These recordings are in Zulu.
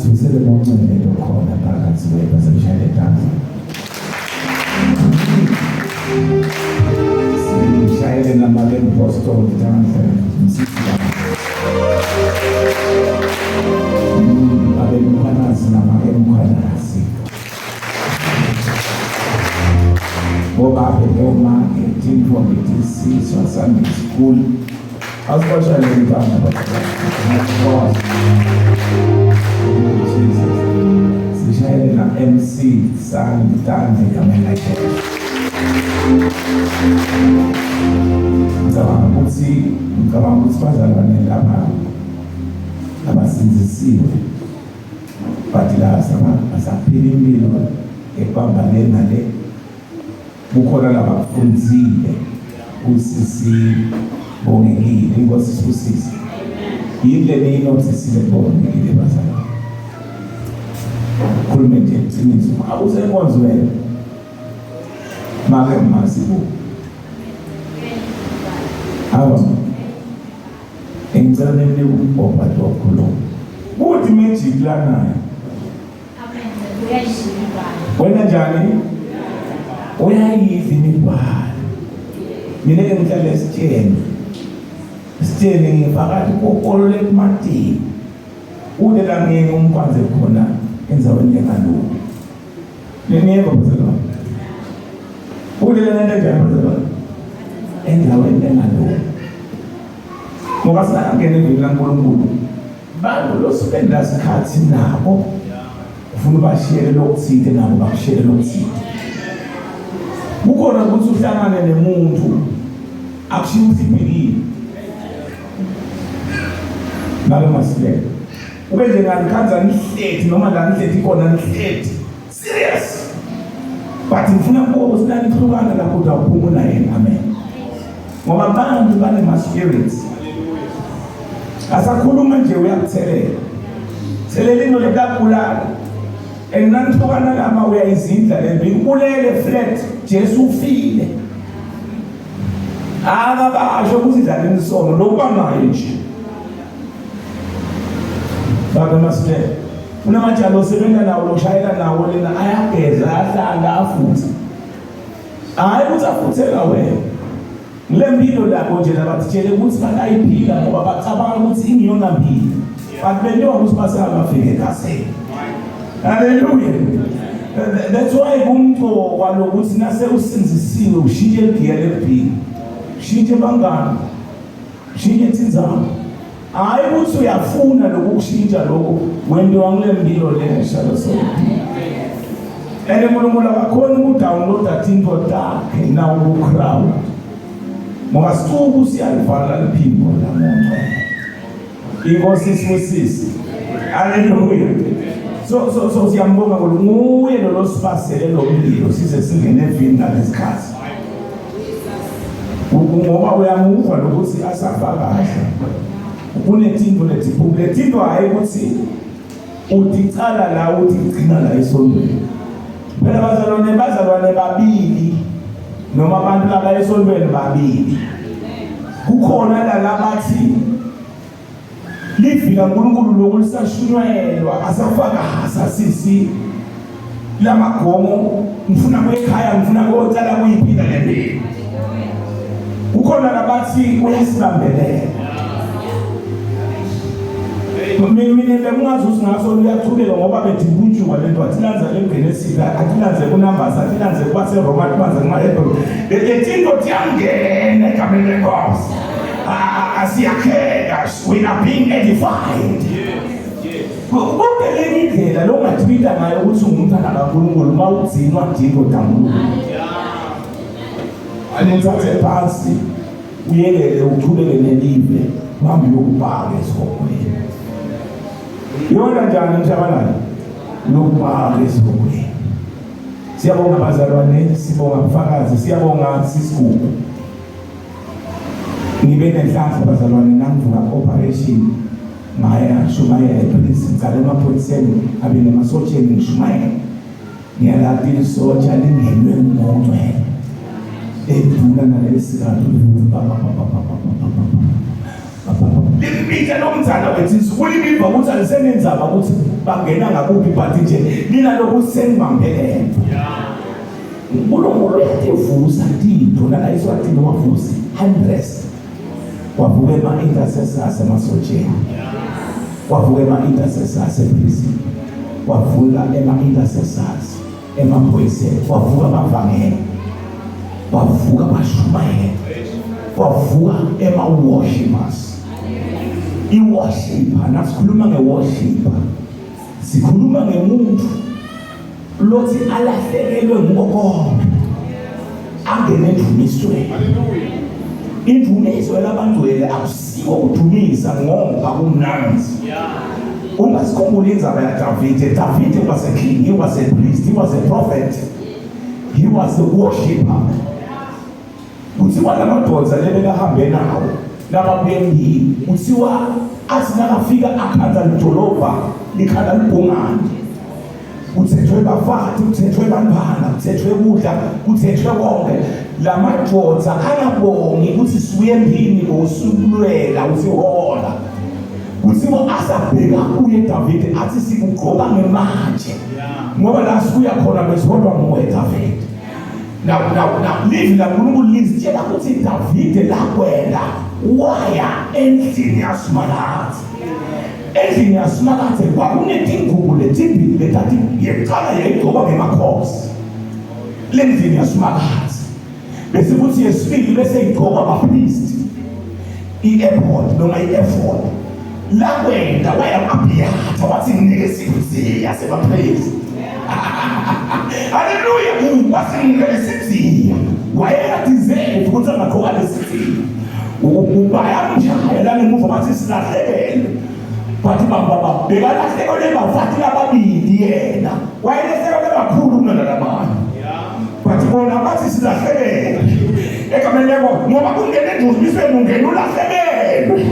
Asivusele moncele khona phakathi kwethu asemshayele tandla. Sishayele namake mpostoli tandla. Msisi Babe Mkhwanazi namake Mkhwanazi. Bobabe bomake tintombi tisiswa Sunday school. Asibashayele intanga bazalwane. Jesus. Sishayele na MC Santande egameni laJesu. Ngicabanga ukuthi bazalwane laba abasindisiwe but la asaphila impilo ekubamba le nale kukhona labakufunzile usisi bongekile inkosi isibusise. Yini le niyinothisile bongekile bazalwane? Khulume nje iqiniso, awusenkonzweni make masibu awa engicela ninike umbhobha lokhuluma kuthi magic lanayo. Wena njani? Uyayidla imibhalo. Mina ke ngihlala esitsheni. Esitsheni ngifakathi kokolo lekumatini. Ude la ngeke umkwanze khona endaweni engalungi. Niyeva bazalwane? Ude la nento njani bazalwane? Endaweni engalungi. Ngoba singangena evini laNkulunkulu. Bantu losuke nasikhathi nabo ufuna ubashiyele lokuthile nabo bakushiyele lokuthile. Kukhona ukuthi uhlangane nemuntu akushiye uhlibhekile. Make masilele. Ube nje nganikhanza nihlethi noma la nihlethi khona nihlethi. Serious. But ngifuna kubo ukuthi nanihlukana lapho utawuphumula yena. Amen. Ngoba abantu banema spirits. Asakhuluma nje uyakuthelela. Thelela into lekabulala. And nanihlukana lama uyayizindla lento ikulele flat Jesu ufile. Akabasho ukuthi dlaleni isono lokuba naye nje. Baba Masibele. Unamajalo osebenza nawo loshayela nawo lena ayageza ahlala afuthe. Hayi ukuthi afuthela wena. Ngile mpilo labo nje labathitshele ukuthi bakayiphila ngoba bacabanga ukuthi ingiyona mpilo. But bentiwa ukuthi basengakafiki egasini. Hallelujah. That's why kumqokwa lokuthi nase usinzisiwe ushintshe igiya lempilo. Ushintshe bangani. Ushintshe thinzamo. Hayi ukuthi uyafuna lokushintsha lokho wentiwa ngile mpilo lesha losoyiphila. And uNkulunkulu akakhona ukudownloada tinto takhe nawo ku-crowd. Ngoba sicuku siyalivala liphimbo lamuntu. Inkosi isibusise. Haleluya. So siyambonga uNkulunkulu nguye lo losibasele lo mlilo size singene evini ngalesikhathi. Ngoba uyamuva lokuthi asafakaza. Kunetinto letiphuma letinto hayi ukuthi uticala la uthi gcina la esontweni. Phela bazalwane babili noma abantu laba esontweni babili. Kukhona la labathi livi laNkulunkulu lokhu lisashunyelwa asafakaza sisi lamagomo ngifuna kwekhaya ngifuna kocala kuyiphila le mpilo. Kukhona labathi uyasibambelela. Mina bengingazi ukuthi ngaso luyachubeka ngoba bedibunjuka le nto athilanze eGenesis athilanze kuNumbers athilanze kwaseRoma athilanze kuma-Hebrew letinto tiyangena egameni lenkosi. Asiyakheka, we are being edified. Konke le indlela longathwita ngayo ukuthi ungumntwana kaNkulunkulu uma ugcinwa dingo dankulunkulu. Uthathe phansi uyekele uchubeke nelive uhambe uyokubhaka esihogweni. Yona njani mshabalala? Uyokubhaka esihogweni. Siyabonga bazalwane, sibonga mfakazi, siyabonga sisigugu. Ngibe nenhlanhla bazalwane nangivuka operation ngaya shumayela epolisi ngicala emaphoyiseni abe nemasotsheni ngishumayela. Ngiyalapha isotsha lingenwe ngongcwele eduna naleli sikhathi. Limpithe lomzana wethisu kulimiva ukuthi alisenenzaba ukuthi bangena ngakuphi, but nje linaloku senibambelele. uNkulunkulu uyativusa tinto nala eSwatini wavusa hundreds, kwavuka ema-intercessors emasotsheni, kwavuka ema-intercessors eprison, kwavuka ema-intercessors emaphoyiseni, kwavuka abavangeli, kwavuka abashumayeli, kwavuka ema-worshippers. I-worshipper, nasikhuluma nge-worshipper sikhuluma ngemuntu lothi alahlekelwe nguko konke angene endumisweni. Indumiso yalabangcwele akusiko ukudumisa ngoba kumnandi. Ungasikhumbula indzaba yaDavide. Davide was a king, he was a priest, he was a prophet, he was a worshipper. Kuthiwa lamadoda lebekahambe nawo lababuye emphini, kuthiwa athi nakafika akhandza lidolobha likhala libhungane, kuthethwe bafati, kuthethwe bantwana, kuthethwe kudla, kuthethwe konke. Lamadoda angabongi ukuthi sibuye emphini ngosukulwela usihola. Kuthiwa asabheka kuye Davide athi sikugqoka ngematshe ngoba la sibuya khona besiholwa nguwe Davide. Now, now, now, livi laNkulunkulu lisitshela ukuthi Davide lakwenda waya endlini yaSimakadze. Endlini yaSimakadze kwakunetingubo letimbili letati yekuqala yayigcoba ngemakhosi lendlini yaSimakadze, bese kuthi yesibili bese igcokwa abapristi, i-ephod noma i-ephod. Lakwenda waya ku-Abiyatha wathi nginike isidziya sebapristi. Haleluya! Wathi nginike lesidziya. Wayengadizevi ukuthi angagqoka lesidziya. Bayamshaya la ngemuva bathi silahlekele, but baba bekalahlekelwe bafati lababili, yena wayelahlekelwe kakhulu kunalabanye, but bona bathi silahlekele egameni leko, ngoba kungena endumisweni ungena ulahlekelwe,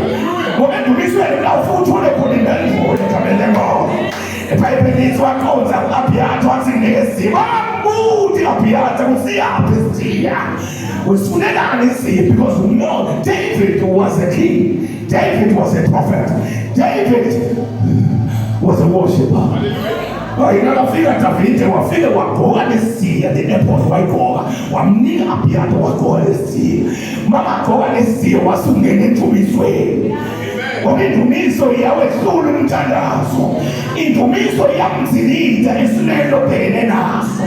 ngoba endumisweni la ufike uthole khona impendulo egameni lenkosi. Ebhayibhelini lithi waqonda ku-Abiyatha wathi nginike isimo. Wambuti Abiyatha ukuthi siyaphi isithiya, usifunelani isiphi, because we know David was a king, David was a prophet, David was a worshipper. Hayi, nakafika Davide wafike wagqoka lesiya, the ephod wayigqoka, wamnika Abiyatha wagqoka lesiya. Makagqoka lesiya wasungena endumisweni, ngoba indumiso iyawehlula umthandazo, indumiso iyamdzilita esimeni obhekene naso,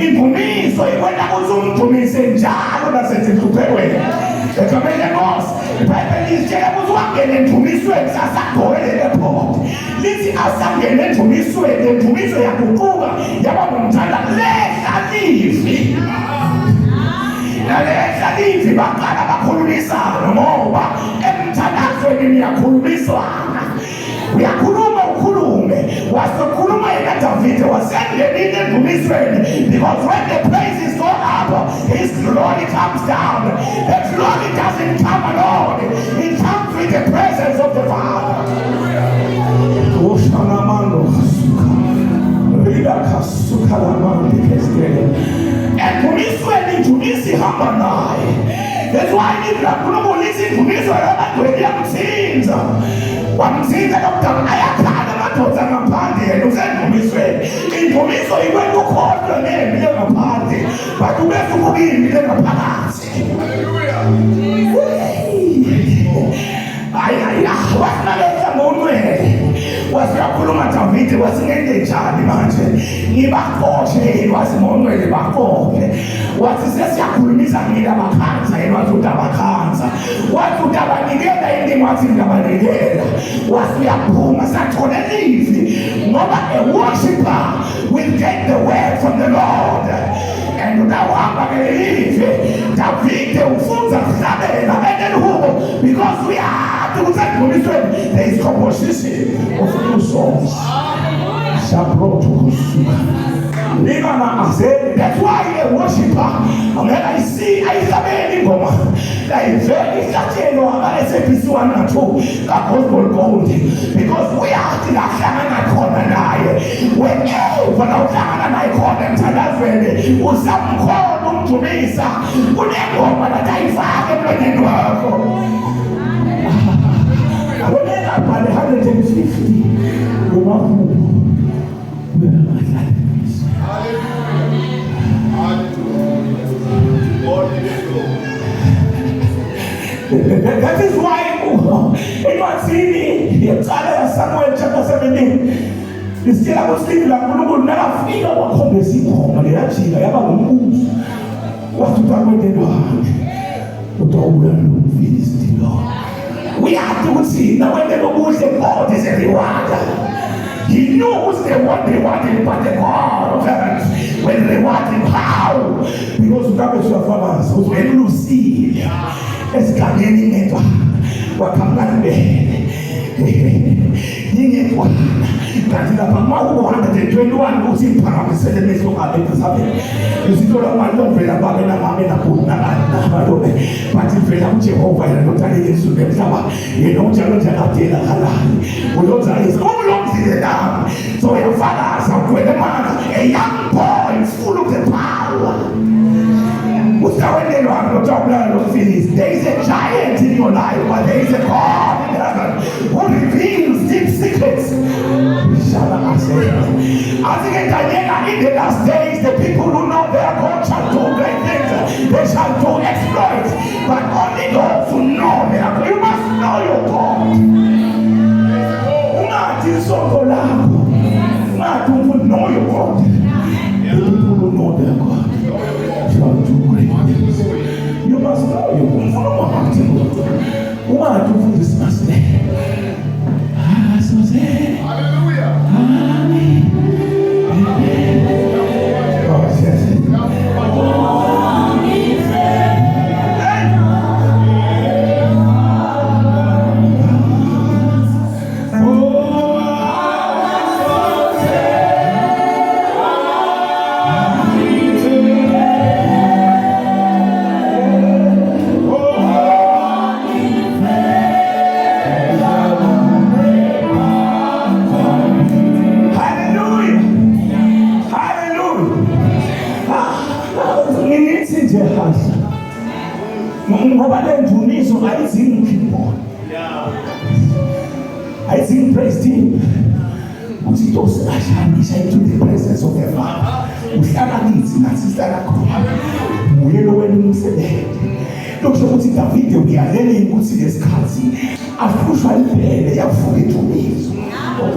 indumiso ikwenta ukuthi umdumise njalo nasezinhluphekweni egameni lenkosi. Ibhayibheli lisitshela ukuthi wangena endumisweni sasagqoke le ephod. Lithi asangena endumisweni, le ndumiso yaguquka yaba ngumthanda. Lehla livi, nalehla livi baqala bakhulumisana, ngoba emthandazweni niyakhulumiswana, uyakhuluma ukhulume. Wasekhuluma yena Davide wasengenile endumisweni, because when the praises go up, his glory comes down. The glory doesn't come alone, it comes with the presence of the Father. Ushanamando khasuka rida khasuka lamande kestele. Endumisweni indumiso ihamba naye. That's why livi laNkulunkulu lithi indumiso yabangcwele iyamthinza. Wamthinza lokudaba, ayakhala amadoda ngaphandle, yena usendumisweni. Indumiso ikwenta ukhohlwe ngempi lengaphandle, but ubese ubuka impi lengaphakathi. Hayi hayi, wasinakehla ngonwele, wasiyakhuluma Davide, wasingenze njani manje, ngibaqoshe yini? Wathi ngonwele baqophe. Wathi sesiyakhulumisa ngila bakhanza yena, wathi utabakhanza, wathi utabanikela yini? Wathi ngiyabanikela. Wathi uyaphuma, sathola livi, ngoba a worshipper will get the word from the Lord and utawuhamba ngelelivi. Davide ufunza kuhlabela enelihubo because uyazi ukuthi endumisweni there is composition of new songs. Shabroto kusuka Ingana azeli. That's why a worshipper angeke ayisi ayihlabeli ingoma layivele ihlatshelwa ka-SABC 1 na 2 ka-Gospel Gold, because uyazi la hlangana khona naye. Whenever la uhlangana naye khona emthandazweni, usamkhona umdumisa, kunengoma lathi ayifake emlonyeni wakho. Aboneka abhale 150 ngomahubo. Wena mahlale. Hallelujah. Hallelujah. God be the glory. That is why encwadini yekuqala yaSamuel chapter 17 isitshela ukuthi livi laNkulunkulu nakafika wakhombisa ingoma leyajika yaba ngumbuso wathi utakwentelwani utawubulala lo mfilisti lo uyazi ukuthi nakwentela okuhle God is a rewarder. He knows they won't reward him, but the God of heaven will reward him. How? Because utabe usuyafakaza ukuthi welusile esigangeni ngedwa waqhamuka nibele ngingedwa kanti lapha makubo 121 uthi ngiphakamisele emehlo ami emhlabeni isithola mali lovela babe nangame nabhuti nangani namalume but ivela kuJehova yena lodalile izulu nemhlaba yena unjalo nje akadela kalali uyozalisa umlomzile nami so uyafakaza ugcwele amandla a young boy full of the power. There is a giant in your life, but there is a God in heaven who reveals deep secrets. Athi-ke Daniela, in the last days, the people who know their God shall do great things. They shall do exploits. But only those who know their God. You must know your God. Ungathi isonto lakho. Ungathi umfundi, know your God. The people who know their God shall do great things. You must know your God. Ufuna ungathi ungathi umfundisi masilela. Hallelujah. Oh, yes. Hallelujah. Hallelujah. Ngithi nje hasa. Ngoba le ndumiso ayidzingi keyboard. Ayidzingi praise team. Uthi intosi ashamisha into the presence of the Father. Uhlala kithi nathi sihlala khona. Nguye lo wena umsebenzi. Lokusho ukuthi Davide uyalele ukuthi lesikhathi ahlushwa libhele yavuka indumiso.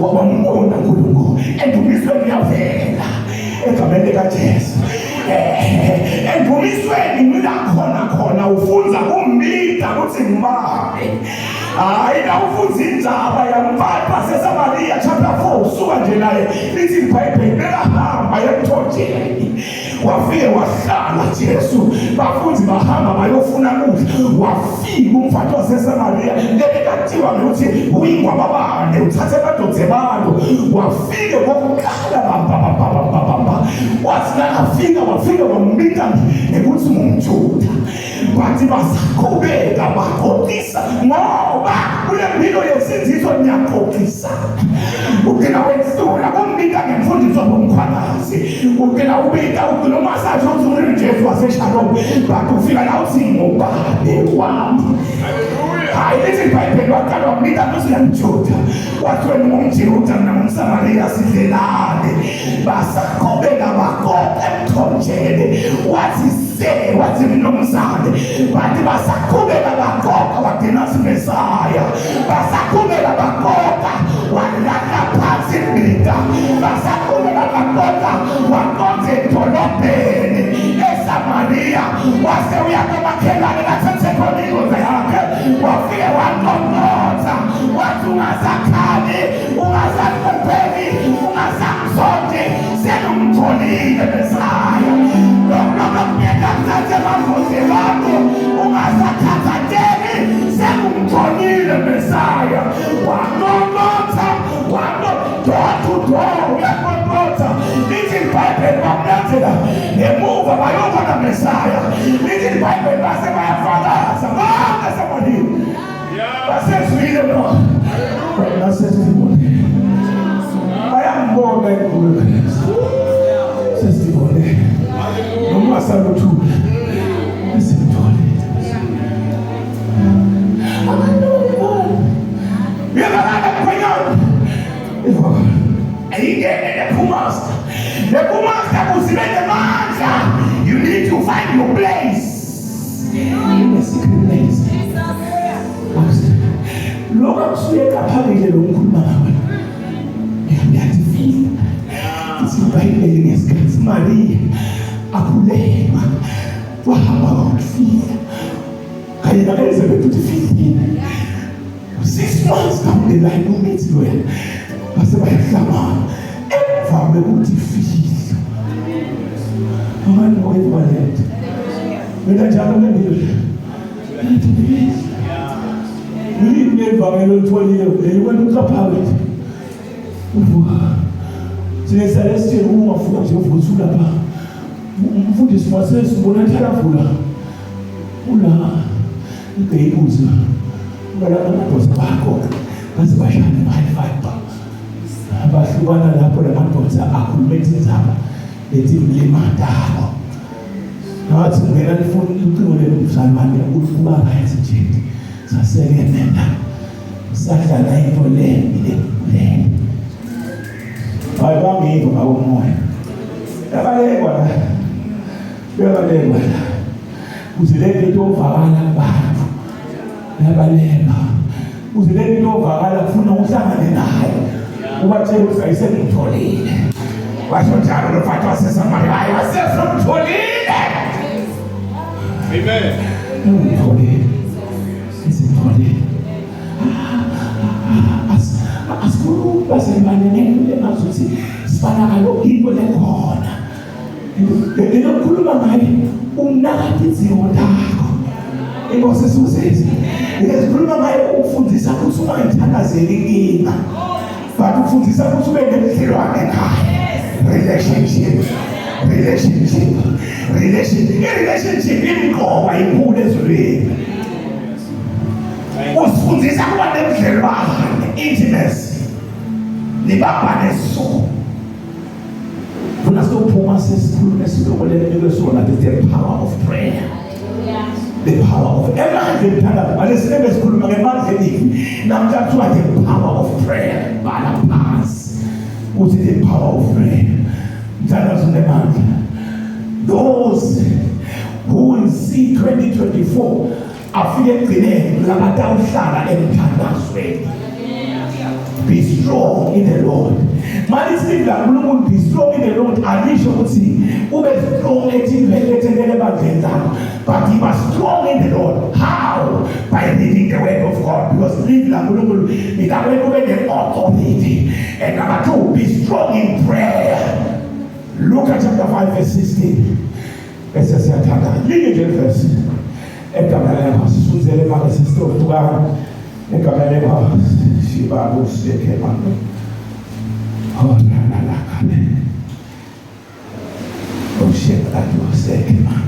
Wambona uNkulunkulu endumisweni uyavela egameni likaJesu. Endumisweni ngila khona khona ufunza kumbida ukuthi ngibambe. Hayi la ufunza indzaba yamfati waseSamariya chapter 4 usuka nje naye lithi iBhayibheli bekahamba emthonjeni. Wafike wahlala Jesu bafundi bahamba bayofuna kudla wafika umfati waseSamariya lebekathiwa ngokuthi uyingwababane uthathe amadodza abantu wafike kokuqala bamba bamba bamba bamba wathi nakafika wafika wambita ngekuthi ngumJuda bathi basaqhubeka baxoxisa ngoba kule mpilo yesindiso niyaxoxisa ugcina wehlula kumbita ngemfundiso bomkhwanazi ugcina ubita ugcina umasaje uthi uJesu waseShalom but ufika la uthi ngubani wami. Hayi lithi iBhayibheli waqala wambita ukuthi uyamJuda wathi wena ungumJuda mina ngumSamariya sidlelane basaqhubeka bakoqa emthonjeni wathi se wathi mnumzane bathi basaqhubeka bakoqa wagcina Mesaya basaqhubeka bakoqa walala phansi imbita basaqhubeka bakoqa waqonda edolobheni eSamariya wase uya komakhelwane lathethe khona ingozi yakhe wafike waqongqotha wathi ungasakhali ungasahlupheki ungasamzondi sengumtholile Mesaya lokho kuthathe amadlozi bakho ungasakhathatheki sengumtholile Mesaya waqongqotha door to door uyaqongqotha lithi iBhayibheli bamlandzela ngemuva bayobona Mesaya lithi iBhayibheli base bayafakaza bonke sebonile basezwile no basesibonile bayambona inkulu sesibonile noma saluthula esimtholile abantu Ayingene lephumasta. Lephumasta kuzibe nemandla. You need to find your place. In the secret place. Lokho akusuye kaphakile lo ngikhuluma ngawe. Ngiyadifila. Ithi iBhayibheli ngesikhathi Maria akhulelwa wahamba wayofika. Kanye na-Elizabeth uthi fihlile. 6 months down the line umithi loya base bayahlangana emva kwekuthi fihla. Abantu wayevalete. Mina njalo ke ngiyosho. Liliphi lelivangeli olitholile leli kwenta ucaphake uvuka. Thina sale sitshela uma ungavuka nje uvuka uthi ulapha. Umfundisi wasesibona ethi ula ibheyibuzi ulala amadoda bakho baze bashane high five ba bahlukana lapho lamadoda akhuluma izindzaba letimlimatako. Ngathi ngena lifoni ucingo lelo mzalwane uthi uba right nje saseke nenda sadlala into lembi le. Hayi, bangiva ngakomoya yabalekwa la, uyabalekwa la kuze le nto itovakala kubantu. Uyabaleka kuze le nto itovakala, kufuna uhlangane naye ubatshele ukuthi ayisengimtholile. Washo njalo lo mfati waseSamariya, hayi, wasesomtholile. Amen. Ngimtholile, isimtholile. Asikhulumi bazalwane ngento engazuthi sifana kaloku into lekhona lenokukhuluma ngayo unaka tidzingo takho. Inkosi esuzezi ngesikhuluma ngayo ukufundisa ukuthi ungayithandazeli inkinga, but ufundisa ukuthi ube nebudlelwane naye. Relationship, relationship, relationship, i-relationship imqoka ikhulu ezulwini. Usifundisa kuba nebudlelwane, intimacy, nibambane so funa siyophuma sesikhulume silokolele nikwe sona the power of prayer, the power of emandla emthandazo. Ngalesinebe sikhuluma ngemandla elivi namhla kuthiwa the power of prayer. Bhala phansi uthi the power of prayer. Mthandazo unemandla. Those who will see 2024 afike ekugcineni labatawuhlala emthandazweni. Be strong in the Lord. Manje sithi la uNkulunkulu be strong in the Lord alisho ukuthi ube strong ethintweni lethelele ebandleni lakho, but you are strong in the Lord. How? By reading the word of God, because live la uNkulunkulu litakwenta ube ne-authority. And number two, be strong in prayer. Luka chapter 5 verse 16 bese siyathandaza. Linye nje verse egameni leNkosi sifundzele manje sesitotukana egameni leNkosi shibabusekhe manje. Oh la la la kabe oh shekadoseke man.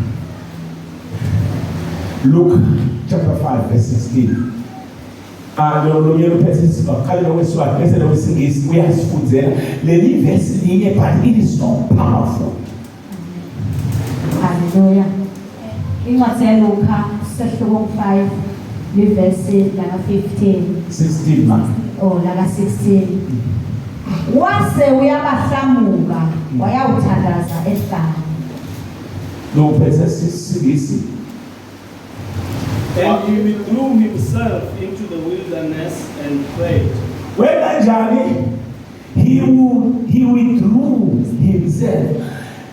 Luke chapter 5 verse 16. Ah, lo lo luphethe isiqale lokweswati bese lokwesingisi uyasifundzela leli verse linye, but it is so powerful. Haleluya. Incwadi yaLuka sehluko 5 livesi laka 15. 16 man. Oh, laka 16. Wase uyabahlamuka wayawuthandaza ehlane. Lo uphethe isingisi. And he withdrew himself into the wilderness and prayed. Wena njani? He withdrew himself.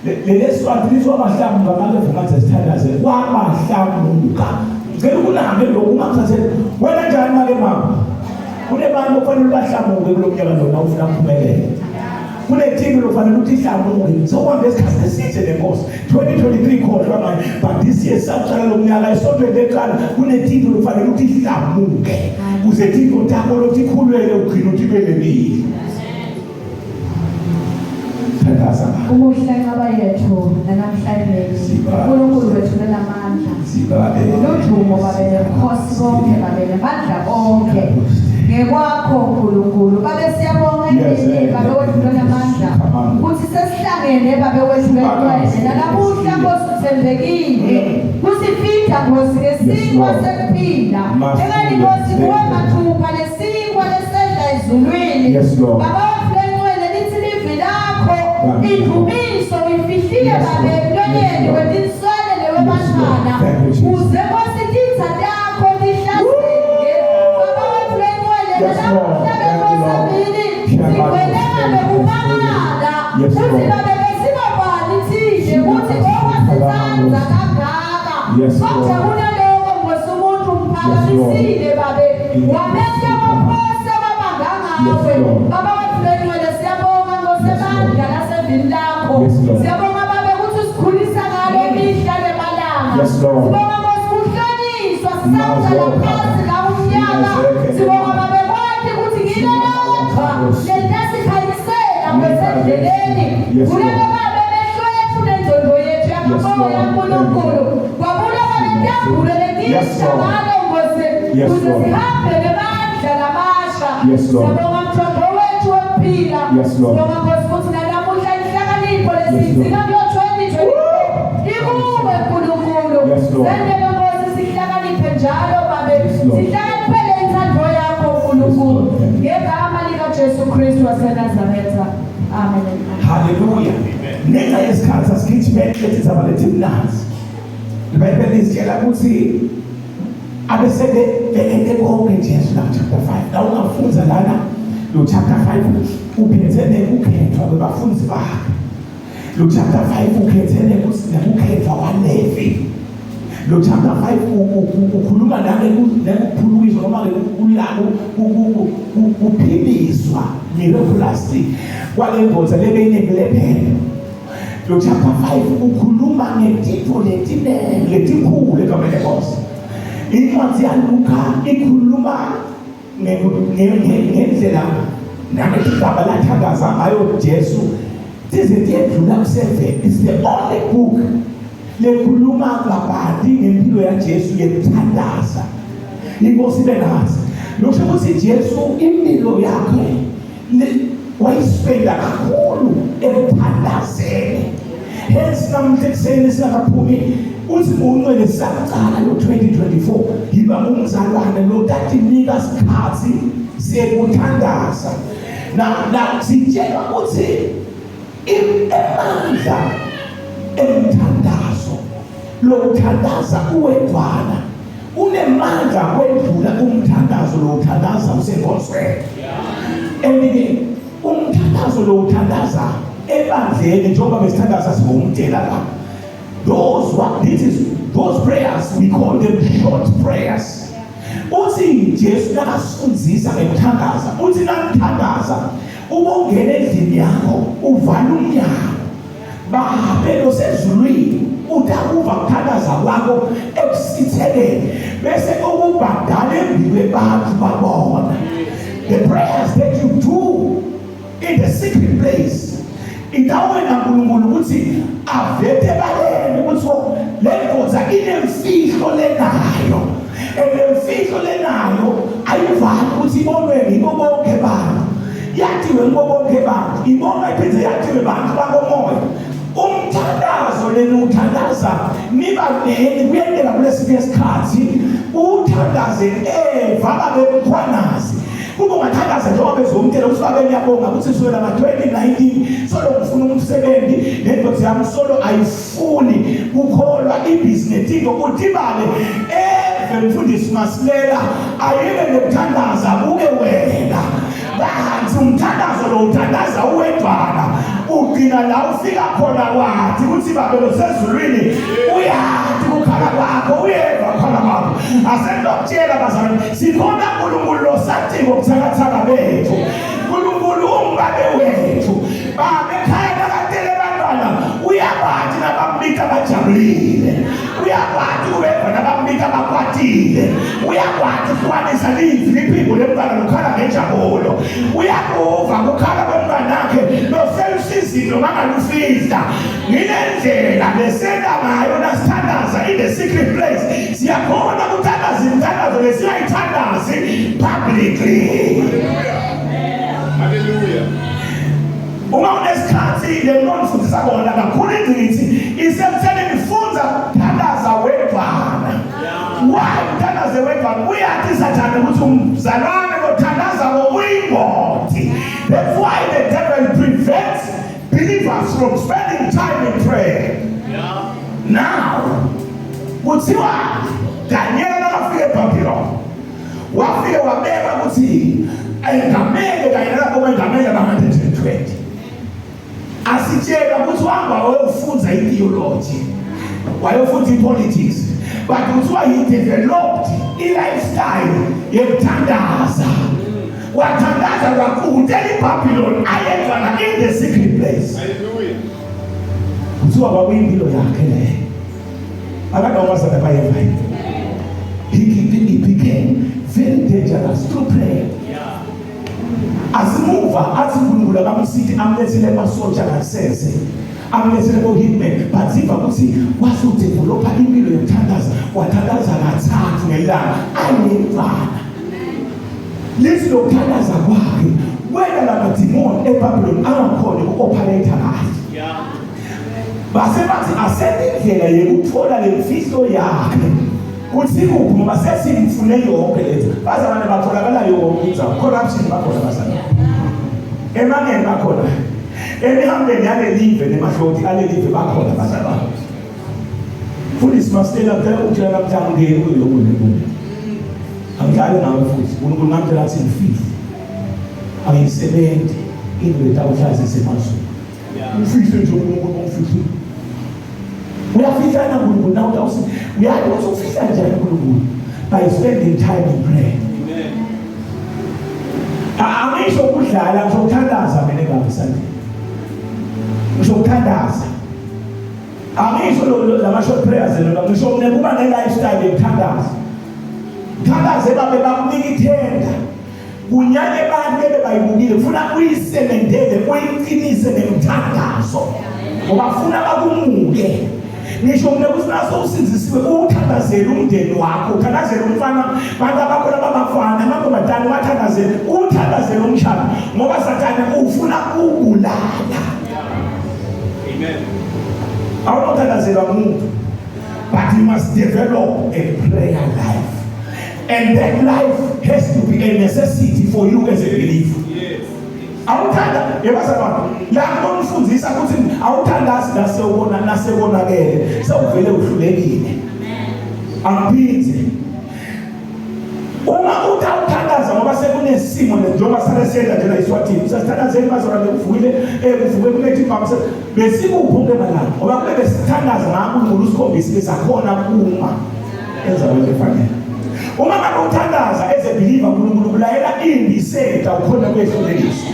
Leleswati lithi wabahlamuka make vumathi sithandaze wabahlamuka. Ngicela ukunake lokhu ungakhatheli. Wena njani make mama? Kunebantu okufanele bahlamuke kulo mnyaka lona ufuna kuphumelela. Kunethimu lokufanele ukuthi ihlamuke. Sokuhambe isikhathi eside nenkosi. 2023 khohlwa ngayo, but this year saqala lo mnyaka esontweni leqala kunethimu lokufanele ukuthi ihlamuke. Kuze tintfo takho lokuthi ikhulwele ugcine utibelekile. Thandaza. Umuhle nqaba yethu namhlanje. uNkulunkulu wethu lonamandla. Sibabe. Ludumo babe nenkosi konke babe namandla onke. Ngekwakho uNkulunkulu babe siyabonga yini babe wethu lonamandla. Kuthi sesihlangene babe wethu lengcwele nanamuhla Nkosi uthembekile. Kusifida Nkosi ngesinkwa sekuphila. Engani Nkosi kuwe mathupha lesinkwa lesedla ezulwini. Yes, Lord. Baba Indumiso uyifihlile babe emlonyeni wetinswele newebantwana kuze Nkosi titsa takho tihlazeke. Baba wethu lengcwele nanamuhla benkosi emini sigcwele ngabe kumangala kutsi babe besingabani thine kutsi ngoba sitsandza kangaka. Kodwa kunaloko Nkosi umuntu umphakamisile babe wamenta waphosa waba ngangawe. Baba wethu lengcwele siyabonga Nkosi ebandla lasevini lakho. Siyabonga babe ukuthi usikhulisa ngalo mihla nemalanga. Sibonga Nkosi kuhlonyiswa sisawuqala phansi la umnyaka. Sibonga babe kwathi ukuthi ngile lodwa lelitasikhanyisela kwesendleleni. Kuleke babe mehlo ethu nengqondo yethu yakamoya Nkulunkulu. Kwabula babe ntambulo letisha ngalo Nkosi kuze sihambe ngemandla lamasha. Siyabonga mthombo wethu wekuphila. Sibonga Nkosi ukuthi nanamuhla inhlakanipho lesiyidzinga kulo 2024 ikuwe Nkulunkulu. Sendele Nkosi sihlakaniphe njalo babe. Sihlakaniphele inthando yakho Nkulunkulu. Ngegama likaJesu Kristu waseNazaretha. Amen. Hallelujah. Ngenxa yesikhathi asigijimele lezaba letimnazi. IBhayibheli lisitshela ukuthi abesebe beente konke Jesu la chapter 5. La ungafunza lana lo chapter 5 uphethe nekukhethwa kwebafundi bakhe. Lo chapter 5 ukhethe nekukhethwa kwaLevi. Lo chapter 5 ukhuluma nangekuphulukiswa noma kuphiliswa miraculously kwale ndoda lebeyinebulephero. Lo chapter 5 ukhuluma ngetintfo letinengi letikhulu egameni lenkosi. Incwadi yaLuka ikhuluma ngendlela nangesigaba lathandaza ngayo Jesu tize tiyedlula ku-7. It's the only book lekhuluma kabanti ngempilo yaJesu yekuthandaza. Inkosi ibe nathi. Lokusho ukuthi Jesu impilo yakhe wayispenda kakhulu ekuthandazeni. Hence namuhla ekuseni singakaphumi uthi uncwele saqala lo 2024 yiba umzalwane lo tatinika isikhathi sekuthandaza. Na sitshelwa ukuthi emandla emthandazo lokuthandaza uwedwana unemandla kwendlula umthandazo lokuthandaza usenkonzweni. And umthandazo lokuthandaza ebandleni njengoba besithandaza singumtela la, those what this is those prayers we call them short prayers. Uthi Jesu nakasifundisa ngekuthandaza, uthi nakuthandaza ubongena endlini yakho uvala umnyango, babe losezulwini utakuva kuthandaza kwakho ekusitheleni bese ukubhadala embi kwebantu babona. The prayers that you do in the secret place indawo naNkulunkulu ukuthi avete baleni ukuthi le ndoda inemfihlo lenayo, and lemfihlo lenayo ayivali ukuthi ibonwe ngibo bonke bantu, yathiwe ngibo bonke bantu, ibonwa iphinde yathiwe bantu bakomoya. Umthandazo leni uthandaza niba neni kuyenteka kulesinye isikhathi uthandaze eva babemkhwanazi. Kuba ungathandaza njengoba bezomtshela ukuthi babe ngiyabonga ukuthi sukela nga-2019 solo ngifuna umsebenzi nendoda yami solo ayifuni kukholwa ibhizinesi into udibane eve mfundisi Masilela ayeke nokuthandaza buke wena kanti umthandazo lo uthandaza uwedwana ugcina la ufika khona wathi ukuthi babe losezulwini uyathi kukhala kwakho uyeva kukhala kwakho. Asendokutshela bazalwane sikhona uNkulunkulu losatiko buthakathaka bethu. uNkulunkulu ungubabe wethu. Babe ekhaya nakatele abantwana uyabathi nabambika bajabulile, uyakwati uweva nabambika bakwatile, uyakwati kuhlukanisa livi liphimbo lemntwana lukhala ngenjabulo, uyakuva kukhala komntwanakhe loselusizini noma angalufihla. Ngilendlela lesenta ngayo nasithandaza in the secret place siyakhona ukuthandaza imithandazo lesingayithandazi publicly. Hallelujah. Uma unesikhathi le nto ngifundisa kona kakhulu ingcithi isemtheleni funza thandaza wedwana. Why uthandaze wedwana? Uyathi sathane ukuthi umzalwane lothandaza uyingoti. That's why the devil prevents believers believers from spending time in prayer. Now, kuthiwa Daniel nakafika eBabylon wafike wabeka ukuthi engamele kanye nalabo bengamele ba-120. Asitshela ukuthi wahamba wayofunda i-theology, wayofunda i-politics, but kuthiwa he developed i-lifestyle yokuthandaza. Wathandaza kakhulu iBabylon ayenzana in the secret place. Hallelujah. Kuthiwa kwakuyimpilo yakhe leyo. Akanoma bayeva. He became very dangerous through prayer. Asimuva athi uNkulunkulu akamsithi amlethele amasoja ngasese, amlethele bo-hitman, but siva ukuthi wase udevelopha impilo yokuthandaza. Wathandaza kathathu ngelanga ayedwana. Lithi lokuthandaza kwakhe kwena lamadimoni eBabylon angakhoni uku-operate kahle. Base bathi asenze indlela yokuthola le mfihlo yakhe kuthi kuphi, ngoba sesimfune yonke lethu. Bazalwane, batholakala yonke indzawo. Corruption bakhona bazalwane, emangeni bakhona, emihambeni yalelive nemahloti alelive bakhona bazalwane. Fundisi Mastela, ngicela ukutshela namhlanje, ngeke kuyo lokhu, angidlali ngawe futhi. uNkulunkulu ngamtshela athi ngifihlo ayisebenzi into etawuhlaza isemazulu. Ufihle nje uNkulunkulu, umfihle, uyafihlana uNkulunkulu nawe utawusi uyazi ukuthi ufihla njani uNkulunkulu by spending time in prayer. Amen. Angisho ukudlala, ngisho ukuthandaza mina engihambisani, ngisho ukuthandaza. Angisho lama short prayers lona, ngisho mina kuba ne lifestyle yokuthandaza. Thandaze babe bakunika ithenda kunyane abantu bebe bayibukile, funa uyisemendele, uyiqinise ngemthandazo ngoba funa bakumuke. Ngisho mina ukuthi naso usinzisiwe, uthandazele umndeni wakho, uthandazele umfana, bantu abakhona babafana, amantombazane wathandazele, uthandazele umshado ngoba Sathane ufuna ukubulala. Amen. Awunothandazelwa ngumuntu, but you must develop a prayer life, and that life has to be a necessity for you as a believer. Awuthanda yebazalwane la ngomfundisa ukuthi awuthandazi nasewubona nasekonakele, sewuvele uhlulekile. Angiphindze, uma uthi awuthandaza ngoba sekunesimo njengoba sale siyenda njena iSwatini, sasithandazeni bazalwane, kuvukile kuvuke kuletha ibhamu, besikuphi onke malanga? Ngoba kube besithandaza ngaNkulunkulu usikhombisile sakhona kuma enzaweni efanele. Uma ngabe uthandaza as a believer, uNkulunkulu kulayela indiseta ukhona kwehlulekiswa.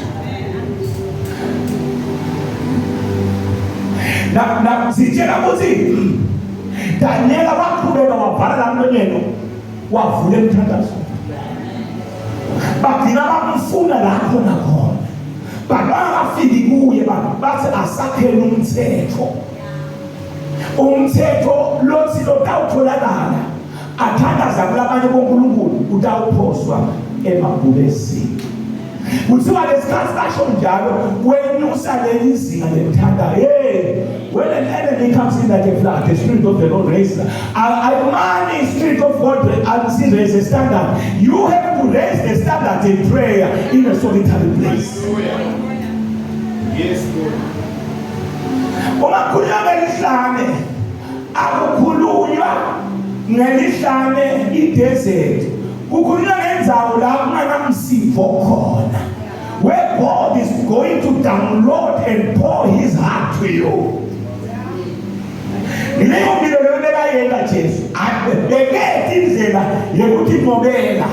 Na sitshela ukuthi Daniela waqhubeka wabhala la mlonyeni, wavula emthandazo, bagcina bamfuna la khona khona, but bangafiki kuye. Bathi asakhele umthetho, umthetho lothi lotawutholakala athandaza kulabanye bonkulunkulu utawuphoswa emabhubesini. Kuthiwa lesikhathi basho njalo wenyusa leli zinga lemthandazo. Hey, when an enemy comes in like a flood, the Spirit of the Lord raises I money Spirit of God and raise the standard. You have to raise the standard in prayer in a solitary place. Hallelujah. Yes, Lord. Uma kukhulunywa ngelihlane, akukhulunywa ngelihlane i-desert, kukhulunywa ngendzawo la kunganamsipho khona, where God is going to download and pour his heart to you. Leyo mpilo leyo bekayenta Jesu, bekethe indlela yokuthi ngobela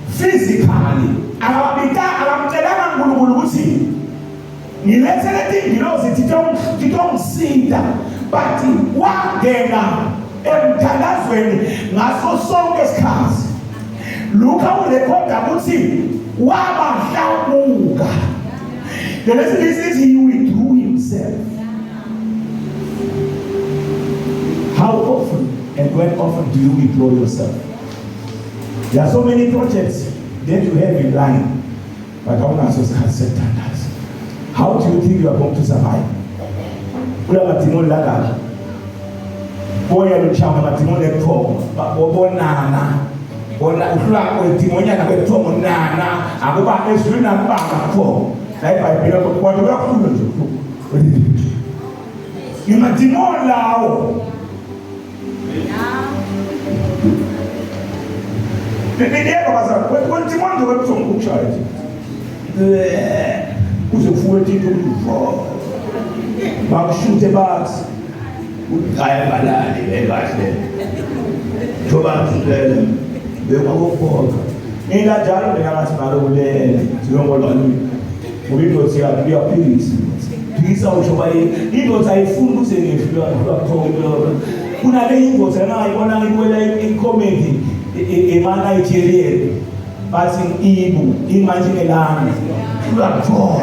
physically akabita, akamcelanga uNkulunkulu ukuthi ngilethele tingilozi titongisita, but wangena emthandazweni ngaso sonke isikhathi. Luka urekhoda ukuthi wabahlamuka. The lesson is he withdrew himself. How often and when often do you withdraw yourself? There are so many projects that you have in line, but awunaso isikhathi sekuthandaza. How do you think you are going to survive kula madimoni langaka? Boya luchama amadimoni ekuthongo bonana bona uhlula kwedimonyana kwekuthongo nana akuba ezulwini akubanga kuthongo la iBhayibheli, kodwa kuyakhulunywa nje kuthongo. Ngimadimoni lawo. Niyeva bazalwane, kwedimoni nje kwebuthongo ukushaya nje. Kuze kufuke into ukuthi vo. Bakushuthe bathi uthi hayi balali ekahle. Thoba ngilele bekakuphoqa. Mina njalo mina ngathi ngalokulele zilongolwani. Ngoba indoda yakhe iyaphilisa. Philisa usho baye indoda ayifuni ukuze ngehlulwa buthongo. Kunale indoda engayibona ngibuela i-comedy ema Nigerian bathi ibu imanje ngelami hlulwa buthongo.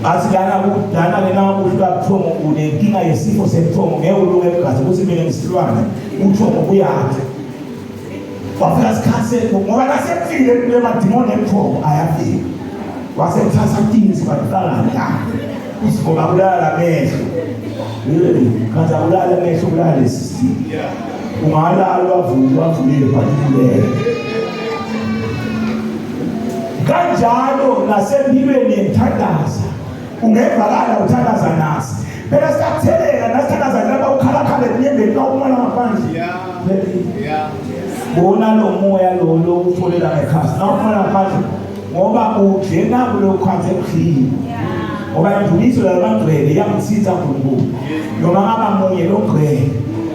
Athi lana lana lena uhlulwa buthongo unenkinga yesifo sebuthongo ngeke ulunge egazi ukuthi mina ngisilwane uthongo buyakhe. Wafika isikhathi ngoba nasefikile kule madimoni ebuthongo ayafika. Wasethatha tinzi bafaka la. Uthi ngoba kulala amehlo. Kanti akulala amehlo kulala lesi. Ungalala wavuka wavulile bhathulele. Kanjalo nasempilweni yemthandazo ungevakala uthandaza nasi. Phela siyakutheleka nasithandaza lapha ukhalakhala ekunyembeni ka umona ngaphandle. Yeah. Bona lo moya lo lo utholela ngekhasi. Nawuphumela ngaphandle ngoba ungena kulokhu khanze kudliwe. Ngoba indumiso yabangcwele iyamthinta uNkulunkulu. Noma ngaba munye lo ngcwele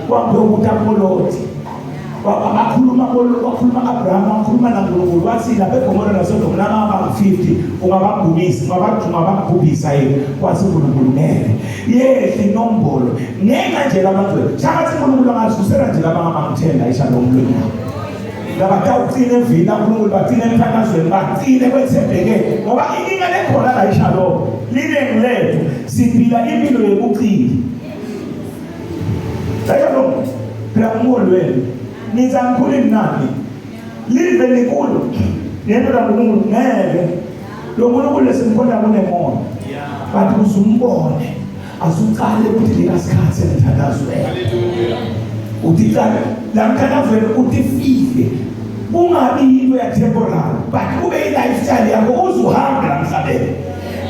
kwambe ukuthi akoloti. Bakhuluma bakhuluma Abraham wakhuluma naNkulunkulu wathi lapha eGomora naseSodoma nababa 50 ungabagumisa ungabagubhisa yini wathi uNkulunkulu ngeke. Yehle inombolo ngenxa nje labangcwele. Shangathi uNkulunkulu angasusela nje laba abangithenda ishalom lwenu. Labatawugcina evini laNkulunkulu bagcine emthandazweni bagcine kwethembeke ngoba inkinga lekhona la ishalom liningi lethu siphila impilo yokucina. Shalom phela umholi wenu nithi angikhulini nani live likhulu yento laNkulunkulu ngeke lo nkulunkulu lesimkhonda kunemoya but uzumbone asuqale ukuthi likasikhathi emthandazweni. Hallelujah. Uthi qale la mthandazweni uthi fihle ungabi into ya temporary but kube i-lifestyle yakho uze uhambe la mhlabeni.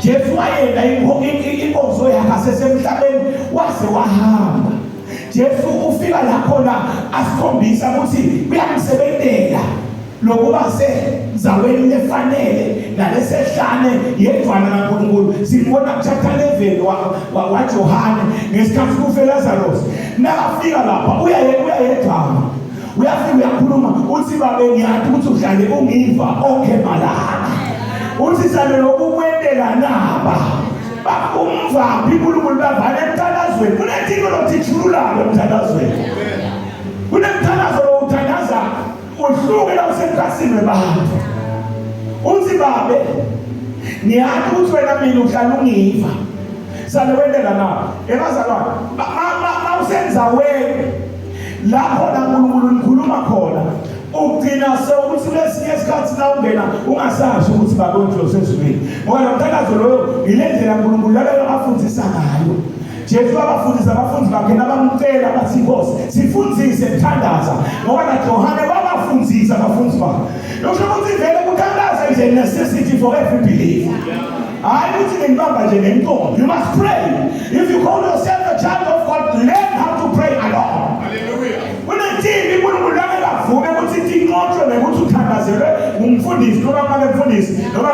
Jesu wayenda inkonzo yakhe asesemhlabeni waze wahamba. Jesu ufika la khona asikhombisa ukuthi kuyamsebenzela lokuba senzaweni lefanele nalesehlane yedwana kaNkulunkulu. Simbona kuchapter 11 wa Johane ngesikhathi kufe Lazarus. Nakafika lapha uyayedwana. Uyafika uyakhuluma uthi babe ngiyathi ukuthi uhlale ungiva onke malanga. Uthi sale lokukwendela naba. Bakumva uNkulunkulu bavale emthandazweni. Kunentinto lothithululayo emthandazweni. Kunemthandazo lowuthandaza uhluke la usemkhathini webantu. Uthi babe ngiyathi ukuthi wena mina uhlala ungiva. Sale wendela na. Ebazalwane mawusenzaweni lapho la uNkulunkulu nikhuluma khona ugcina sewukuthi lesinye isikhathi la ungena ungasasho ukuthi babe wethu osezulwini. Ngoba lo mthandazo loyo ile ndlela uNkulunkulu lalo afundisa ngayo. Jesu abafundisa abafundi bakhe nabamcela bathi Nkosi sifundise kuthandaza ngoba na Johane wabafundisa abafundi bakhe. Lokho ukuthi vele kuthandaza is a necessity for every believer. Hayi ukuthi ngibamba nje ngentombi. You must pray. If you call yourself a child of God, learn how to pray alone. Hallelujah. Kunentimbi uNkulunkulu angekavume ukuthi inqotshwe nokuthi uthandazelwe ngumfundisi noma ngabe mfundisi noma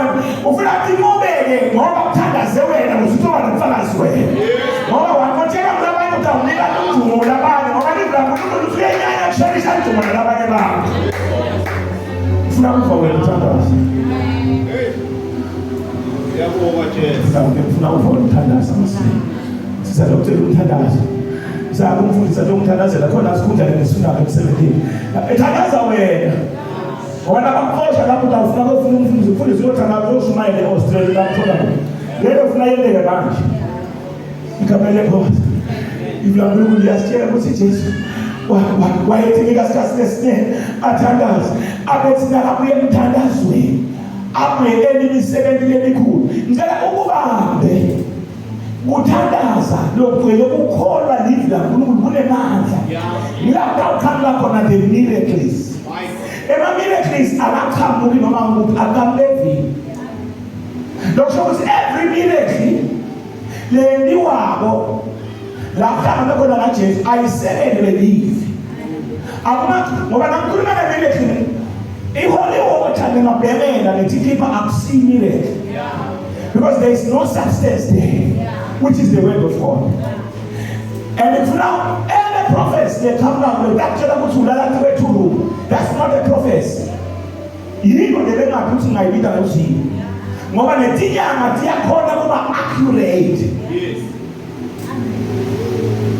ufuna tinqobeke ngoba kuthandaze wena usutoba nomfakazi wena. Ngoba wanqotshela kulabanye utawunika udumo labanye ngoba livi laNkulunkulu usuyenyanya kusherisha udumo nalabanye bantu. Ufuna kuva wena uthandaze. Hey. Ngiyabonga Jesu. Ufuna kuva wena uthandaza masini. Sizalokutshela umthandazo. Saka umfundisi athi umthandazela khona sikhundla nesifunako emsebenzini. Ethandaza wena. Wena bakuxosha lapho utawufuna kofuna umfundisi umfundisi uyothandaza uyoshumayela e-Australia bakuthola kuphi. Lelo ufuna yenteke manje. Igama lenkosi. Ibla uNkulunkulu liyasitshela ukuthi Jesu wayethi ngesikhathi esiningi athandaze abethi nakabuye emthandazweni abuye imisebenzi lemikhulu. Ngicela ukubambe kuthandaza lokugcwele ukukholwa livi laNkulunkulu kunemandla. Ngilapho uqhamuka khona the miracles. Ema miracles akaqhamuki noma ngikuphi aqhamuka evini. Lokho ukuthi every miracle Lentiwako la kuhlangana khona naJesu ayisekele lelivi. Akuma ngoba nangikhuluma ngemile i-holy water ningabhekela nethithipha akusimile. Because there is no substance there, which is the word of God. And if now any prophets they come down with that ukuthi ulala kwethu, that's not a prophecy. Yiko nje bengathi ukuthi ngayibita ngozini. Ngoba netinyanga tiyakhona kuba accurate. Yes.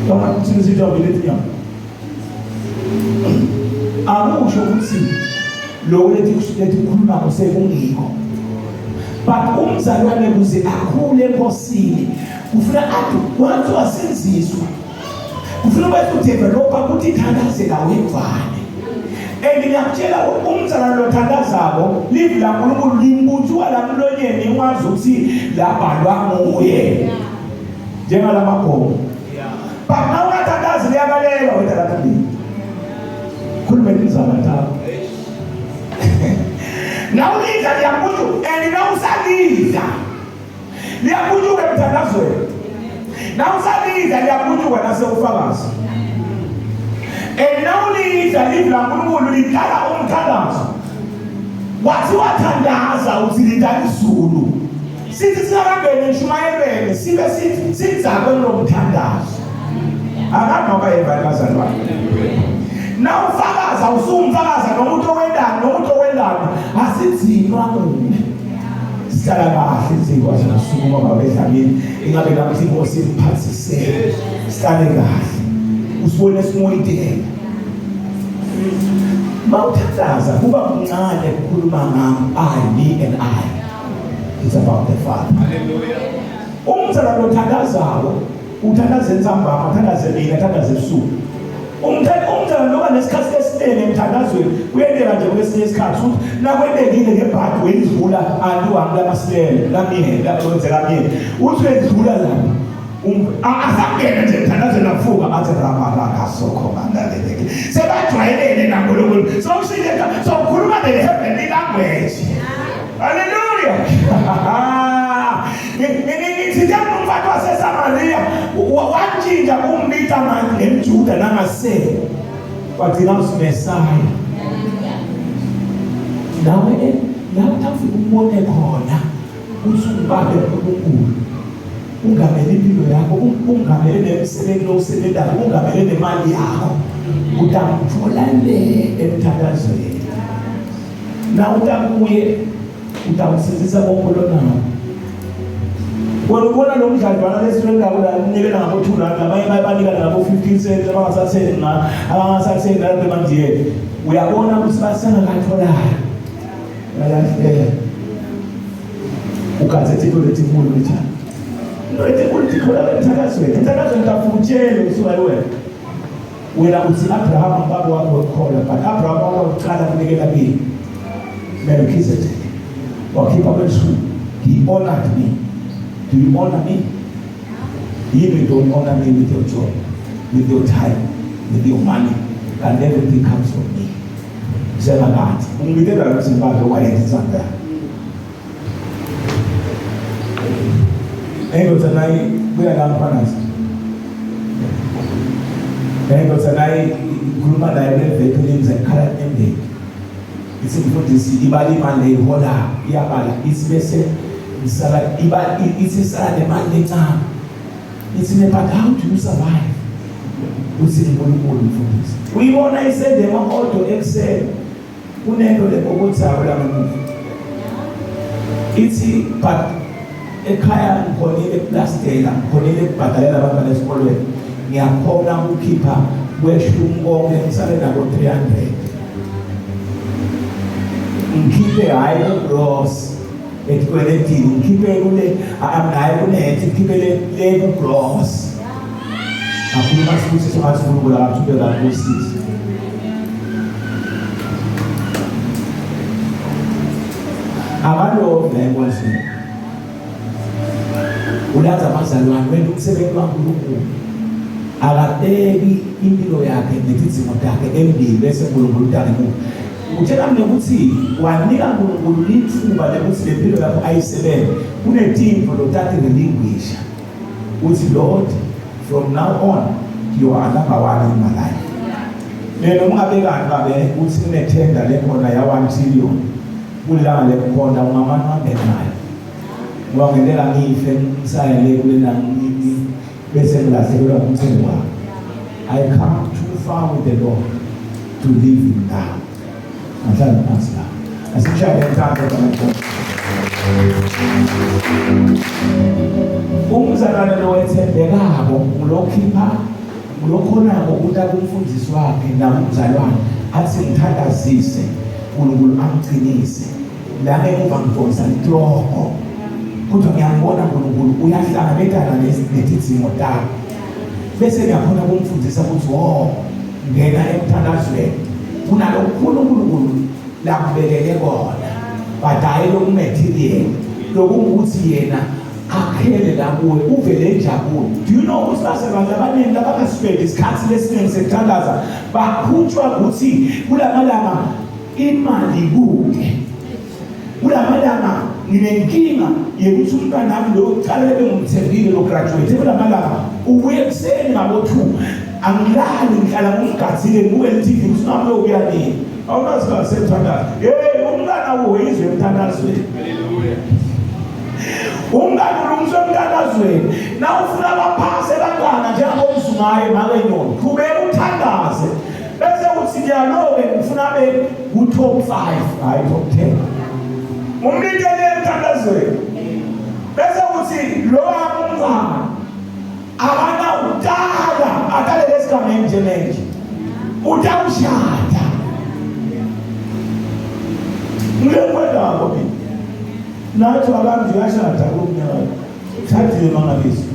Ngoba kuthi izinto letinyanga. Akusho ukuthi lokho leti kukhuluma sekungikho. But umzalwane kuze akhule enkosini kufuna athi once wasinziswa kufuna bese udevelopa ukuthi ithandazela wedvwane. And ngiyakutshela umzalwane lothandazako livi laNkulunkulu limbuthiwa lamlonyeni ungazi ukuthi labhalwa nguye njengalamagomo. But now ungathandazi liyabaleka wena lapha. Khuluma imizalwane takho. Nawulidla liyakutsho and nawusalidla liyakutshuka emthandazweni. Nawusalidla liyakutshuka nasewufakazi. And nawulidla livi laNkulunkulu lidala umthandazo. Wathi wathandaza uthi lidala izulu. Sithi singakangeni entshumayelweni sibe sithi sidzakwe ngomthandazo. Akanoma yeva bazalwane. Nawufakaza usumfakaza nomuntu owendani nomuntu owendani asidzinwa kubi. Sihlala kahle insizwa sisukuma babedlamini ingabe namhla inkosi imphathisele. Sihlale kahle. Usibone simoyitela. Mawuthandaza kuba kuncane ukukhuluma ngami I, me and I. It's about the Father. Hallelujah. Umzalwane othandazayo uthandaza entsambama, uthandaze emini, athandaze ebusuku. Umzalwane loba nesikhathi esiningi emthandazweni kuyenteka nje kwesinye isikhathi ukuthi nakwentekile ngebhadi wendlula anti wami lamasilele lamyeni lakwenzeka myeni uthi wendlula lapha asangene nje emthandazweni afuka athi ramaraka sokho mandaleleke sebajwayelene naNkulunkulu sowushile sokhuluma the heavenly language. Hallelujah. Ngithi umfati waseSamaria watshintsha umbita ngemjuda nangasele wagcina usimesaya. Nawe lapho afika umbone khona uthi ubabe uNkulunkulu ungamele impilo yakho, ungamele nemsebenzi lowusebenzayo, ungamele nemali yakho, utamthola le emthandazweni. Na utakuye utawusindisa konke lonawo. Wena ubona lo mdladlwana lesitweni la unikela ngabo 2 rand, abanye bayabanika ngabo 15 cents, abangasathengi nga abangasathengi nalapha emandiyeni. Uyabona ukuthi basengakatholayo. Bayahlela. Ukathe into letinkulu lethana. Into letinkulu tikhola emthandazweni. Emthandazweni kafutshele usuka wena. Wena uthi Abraham ubaba wakho wekukholwa, but Abraham wakuqala kunikela kimi. Melchizedek. Wakhipha kweshumi. He honored me. Do you honor me? You don't honor me with your joy, with your time, with your money, and everything comes from me. Njengangathi ungibitela ukuthi ngibambe wayenza isandla. Endoda nayi buya la mfanazi. Endoda nayi ikhuluma naye leveki lenze ngikhala emndeni. Ithi mfundisi ibala imali leyihola iyabala ithi bese ngisala iba ithi sala nemali lencane. Ithi ne but how do you survive? Uthi uNkulunkulu mfundisi. Uyibona isende ema-odo ekuseni kunento lebokothayo la ngemuva. Ithi but ekhaya ngikhonile kuplastela, ngikhonile kubhadalela abantwana esikolweni. Ngiyakhona ukukhipha kweshumi konke ngisale nako 300. Ngikhiphe hayi ku-gross ekweletini, ngikhiphe kule hayi kunethi, ngikhiphe le ku-gross. Akhuluma sibusiso ngathi uNkulunkulu akathubeka kusizo. Abalovi la enkonzweni. Ulaza abazalwane wena umsebenzi waNkulunkulu. Akabeki impilo yakhe netidzingo takhe embili bese uNkulunkulu utake emuva. Utshela mina ukuthi wanika uNkulunkulu lithuba lokuthi le mpilo yakho ayisebenze. Kunetintfo lotati relinquisha. Uthi Lord, from now on you are number one in my life. Lelo ungabekani babe uthi kunethenda lekhona ya 1 trillion. Kulilanga lekukhonda ungamane uhambe nayo. Ngoba ngentela ngife ngisaya le kulena bese ngilahlekelwa umthengo wami. I come too far with the Lord to leave him now. Angihlale phansi la. Asishaye umthandazo kaNkulunkulu. Umzalwane lo wethembekako ngulokhipha ngulokhonako ukuthi akumfundisi wakhe nakumzalwane athi ngithandazise uNkulunkulu amqinise la ngemuva ngidonsa inhloko kodwa ngiyambona uNkulunkulu uyahlangabetana netidzingo tami bese ngiyakhona ukumfundisa ukuthi wo ngena emthandazweni kunalokukhulu uNkulunkulu lakubekele kona but hhayi lokumaterial lokungukuthi yena akhele la kuwe uvele enjabulo. Do you know ukuthi basebantu abaningi labangasibeki isikhathi lesiningi sekuthandaza bakhutshwa ukuthi kulamalanga imali kude kulamalanga nginenkinga yekuthi umntwanami lo kuqala bengumthembile lo graduate kulamalanga ubuye ekuseni ngabo-2 angilali ngihlala ngumgadzile ngibuke i-TV ukuthi nami uyobuya nini. Awunazi kasemthandazo. Hey, umntwana uhoyizwe emthandazweni. Hallelujah. Umntwana ulungiswe emthandazweni. Na ufuna baphase abantwana njengabomzungaye makenyoni. Qhubeka uthandaze. Bese uthi ngiyaloke ngifuna abe ku-top 5, hayi top 10. Umlindele emthandazweni. Bese uthi lo wami umntwana akanawutala atalele esigameni nje manje. Utawushada. Ngilekwendako mina. Nathi abantu uyashada kulomnyaka. Ushadile mangaliso.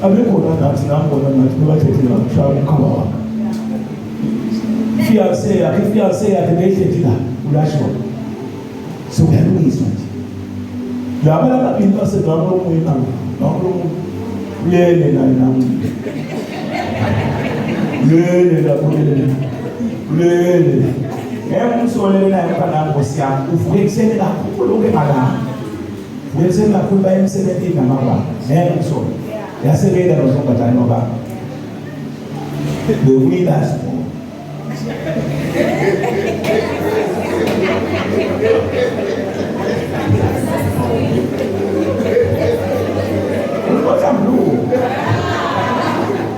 Abekhona nathi nambona nathi bebathethile ngakushaya umkhaba wakhe. Fiancé yakhe, fiancé yakhe behleti la ulashona. So kuyalungiswa nje. Laba lababili basedwa komunye nabo. Nakulomunye. Lele naye nami. Lele lapho lele. Lele. Ngeke umsolele naye mfana nkosi yami. Uvuke ekuseni kakhulu uke ngalapha. Uvuke ekuseni kakhulu baye emsebenzini namababa. Ngeke umsole. Yasebenza lo ntombazane ngoba bewuyi-last born.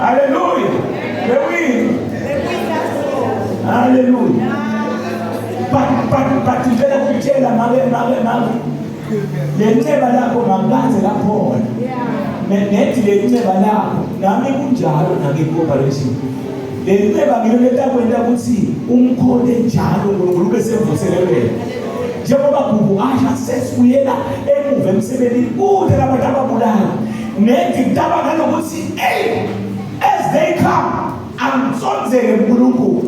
Hallelujah. Bewuyini? Hallelujah. But ngicela ukutshela make le nceba lakho makaze laphona. Nethi le nceba lakho nami kunjalo nakwi-corporation. Le nceba ngilo letakwenta ukuthi umkhonde njalo uNkulunkulu ube semvuselelweni. Njengoba Gugu asha sesibuyela emuva emsebenzini kude labantu ababulala. Nethi ngicabanga nokuthi hey as they come angisondzele uNkulunkulu.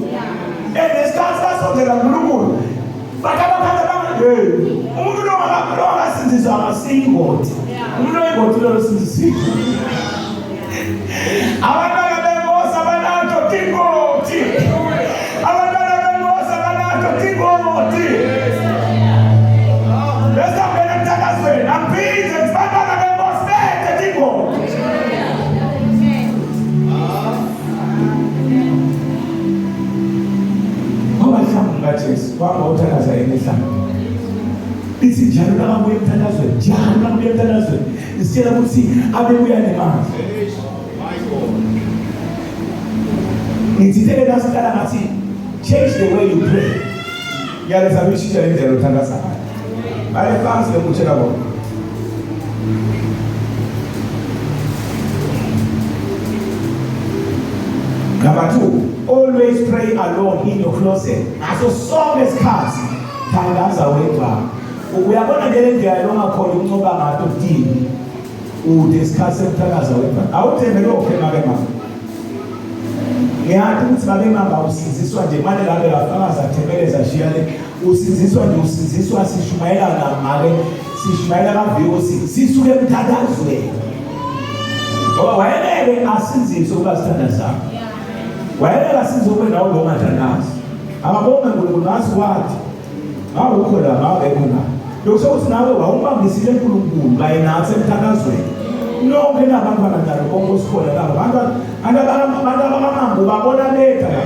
And nesikhathi basondela uNkulunkulu bakabakhala banga hey umuntu lo angasindziswa angasiyingoti. Umuntu oyingoti lo sindisiwe. Abantwana benkosi abanato tingoti. Abantwana benkosi abanato tingoti. Bese ngena emthandazweni angiphinde abantwana benkosi bethe tingoti. Ngoba mhlawumbe ngaJesu wahamba uthandaza yena ehlane. Ithi njalo nakabuya emthandazweni, njalo nakabuya emthandazweni isitshela ukuthi abebuya nemandla. My God. Ngithithele nasiqala ngathi change the way you pray. Ngiyaleza uyishintsha le ndlela othandaza ngayo. Bale phansi ngikutshela bona. Number 2, always pray alone in your closet. Ngaso sonke isikhathi thandaza wedwa. Uyabona nje le ndlela longakhona ukuncoba ngato kudini. Ude isikhathi sokuthandaza wedwa. Awuthembe lokho make mama. Ngiyathi ukuthi babe mama usinziswa nje manje labe lafakaza thembeleza shiya le usinziswa nje usinziswa sishumayela namake sishumayela kaVOC sisuke emthandazweni. Ngoba wayengeke asinziswe ukuba sithandaza. Wayengeke asinziswe ukuba nawo lo ngathandazi. Ababonge uNkulunkulu ngazi wathi awukho la ngakekho la. Lokho ukuthi nawe wawumbambisile uNkulunkulu kanye nathi emthandazweni. Nonke nabantwana njalo konke osikhona laba abantu abantu abakamambo babona leta la.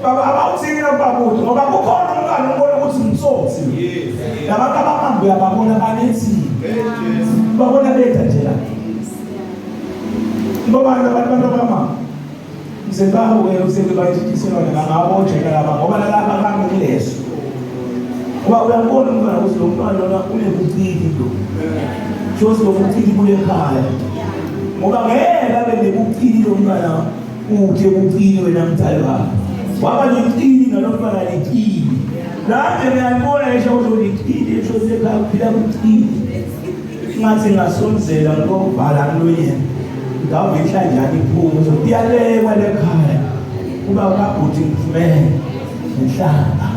Baba abawuthini lokubabuthi ngoba kukhona umntwana umbona ukuthi ngitsotsi. Labantu abamambo uyababona banethini. Babona leta nje la. Ngoba abantu abakamambo Zimbabwe usekubayitshitshiselwane ngabo njena laba ngoba nalapha bami kuleso. Ngoba uyambona umntwana ukuthi lo mntwana lona unebuciki lo. Shosi lo buciki buye ekhaya. Ngoba ngeke abe nebuciki lo mntwana uthe buciki wena mzali wakho. Waba licili nalo mntwana licili. Nanje ngiyalibona esho ukuthi licili esho sekhaya kuphila bucili. Ngathi ngasonzela ngokuvala kulonyeni. Ngawuve inhlanjana iphume uzothi iyalekwa lekhaya. Kuba kabhuti ngivumele ngenhlamba.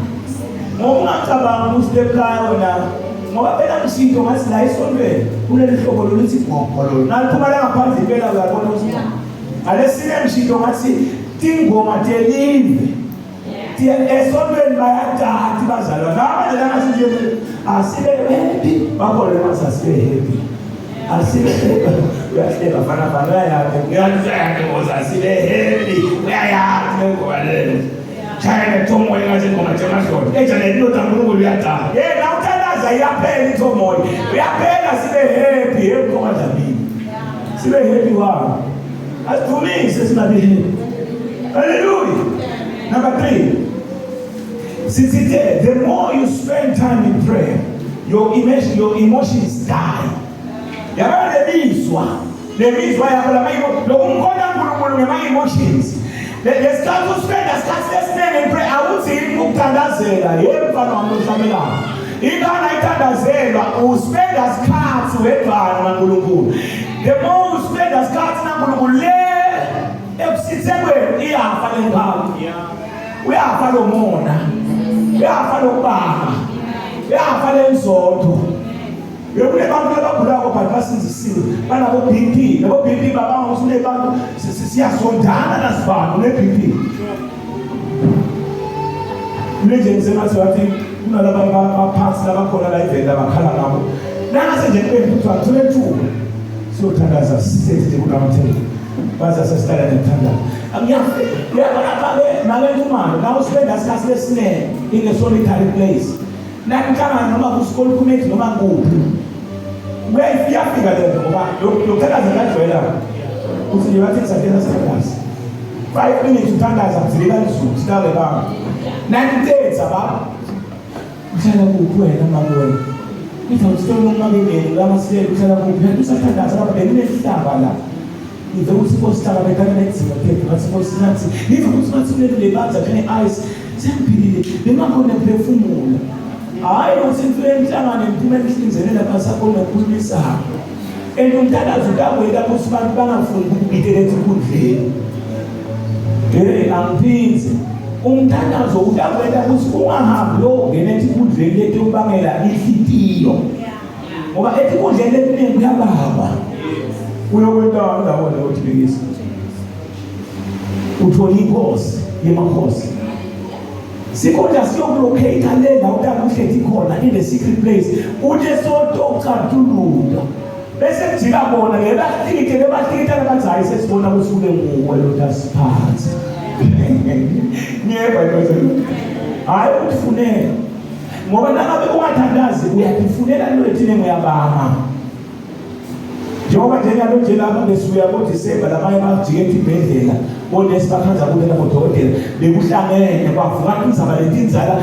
Ngoba ungacabanga ukuthi lekhaya wena ngoba phela msito ngathi la esontweni kuleli hlobo loluthi gogo lolu. Naliphuma la ngaphandle impela uyabona ukuthi ngalesine msito ngathi tingoma telive esontweni bayathatha bazalwa nami nje ngathi nje asibe happy bakhona ngathi asibe happy asibe uyahleka fana fana uyayazi uyazi ngoba asibe happy uyayazi ngoba leyo shaya ngethomoya ngathi ingoma njengahlolo eja le ndoda uNkulunkulu uyadala yena uthandaza iyaphela ithomoya uyaphela sibe happy yebo Dlamini sibe happy wami Asidumise singabi happy. Hallelujah. Number 3. Sithi the more you spend time in prayer, your image, your emotions die. Yabona lemizwa, lemizwa yakho lama lokumkhonta uNkulunkulu ngema emotions. Lesikhathi uspenda isikhathi esiningi in prayer awuthi yini ukuthandazela yebo mfana wami ohlabelayo. Ingane ayithandazelwa uspenda isikhathi wedwana naNkulunkulu. The more you spend isikhathi naNkulunkulu le ekusithekweni iyafa le ngane. Uyafa lo mona. Uyafa lokubanga. Uyafa le nzondo. Kunebantu abagulako but basindisiwe banabo BP nabo BP babanga ukuthi kunebantu siyazondana nasibani une BP manje ngisengathi wathi kunalaba baphansi labakhona la ivenda bakhala ngabo nangase nje kube kuthiwa ngithole ithuba siyothandaza sisethi nje kulamthelo baza sesihlala nemthandazo angiyafika uyabona make make nxumalo nawe uspenda isikhathi esiningi in a solitary place Nakuhlangana noma ku-school committee noma kuphi. Kuyafika le nto ngoba lokuthandaza kajwayela. Uthi nje bathi sithatha sithandaza. 5 minutes uthandaza kuzileka izulu sihlale baba. Nanithetha baba. Uhlala kuphi wena mama wena? Ithi awusitolo umabengeni lama silele uhlala kuphi? Usathandaza lapha bekunehlaba la. Ngive ukuthi inkosi hlangabetana nenzima phepha ngathi inkosi nathi ngive ukuthi ngathi kuleli lebandla njenge-ice sengiphilile bengakhona kuphefumula hhayi ukuthi ngifike emhlangane ngiphume emhlinzeni lapha sakhona ukukhulumisana and umthandazo utakwenta ukuthi abantu bangafuni ukubitelela enkundleni hey angiphinzi umthandazo utakwenta ukuthi ungahambi uyongena enkundleni leti yokubangela inhlitiyo ngoba enkundleni letiningi kuyababa uyokwentani ndawona yothibekisa uthola inkosi yemakhosi sikhundla siyokulocate le ndawo utakuhlethi khona in the secret place uthe sotocatulula bese kujika bona ngebahlike bebahlike bathi hayi sesibona ukuthi kube nguwe lo tasiphathe ngiyeva into hayi ukufunela ngoba nangabe ungathandazi uyatifunela into ethile nguyabanga njengoba nje nalo nje lapha besuya koDisemba labanye bajike esibhedlela onesi bakhanza kulela bodokotela bekuhlangene kwavuka inzaba letinzala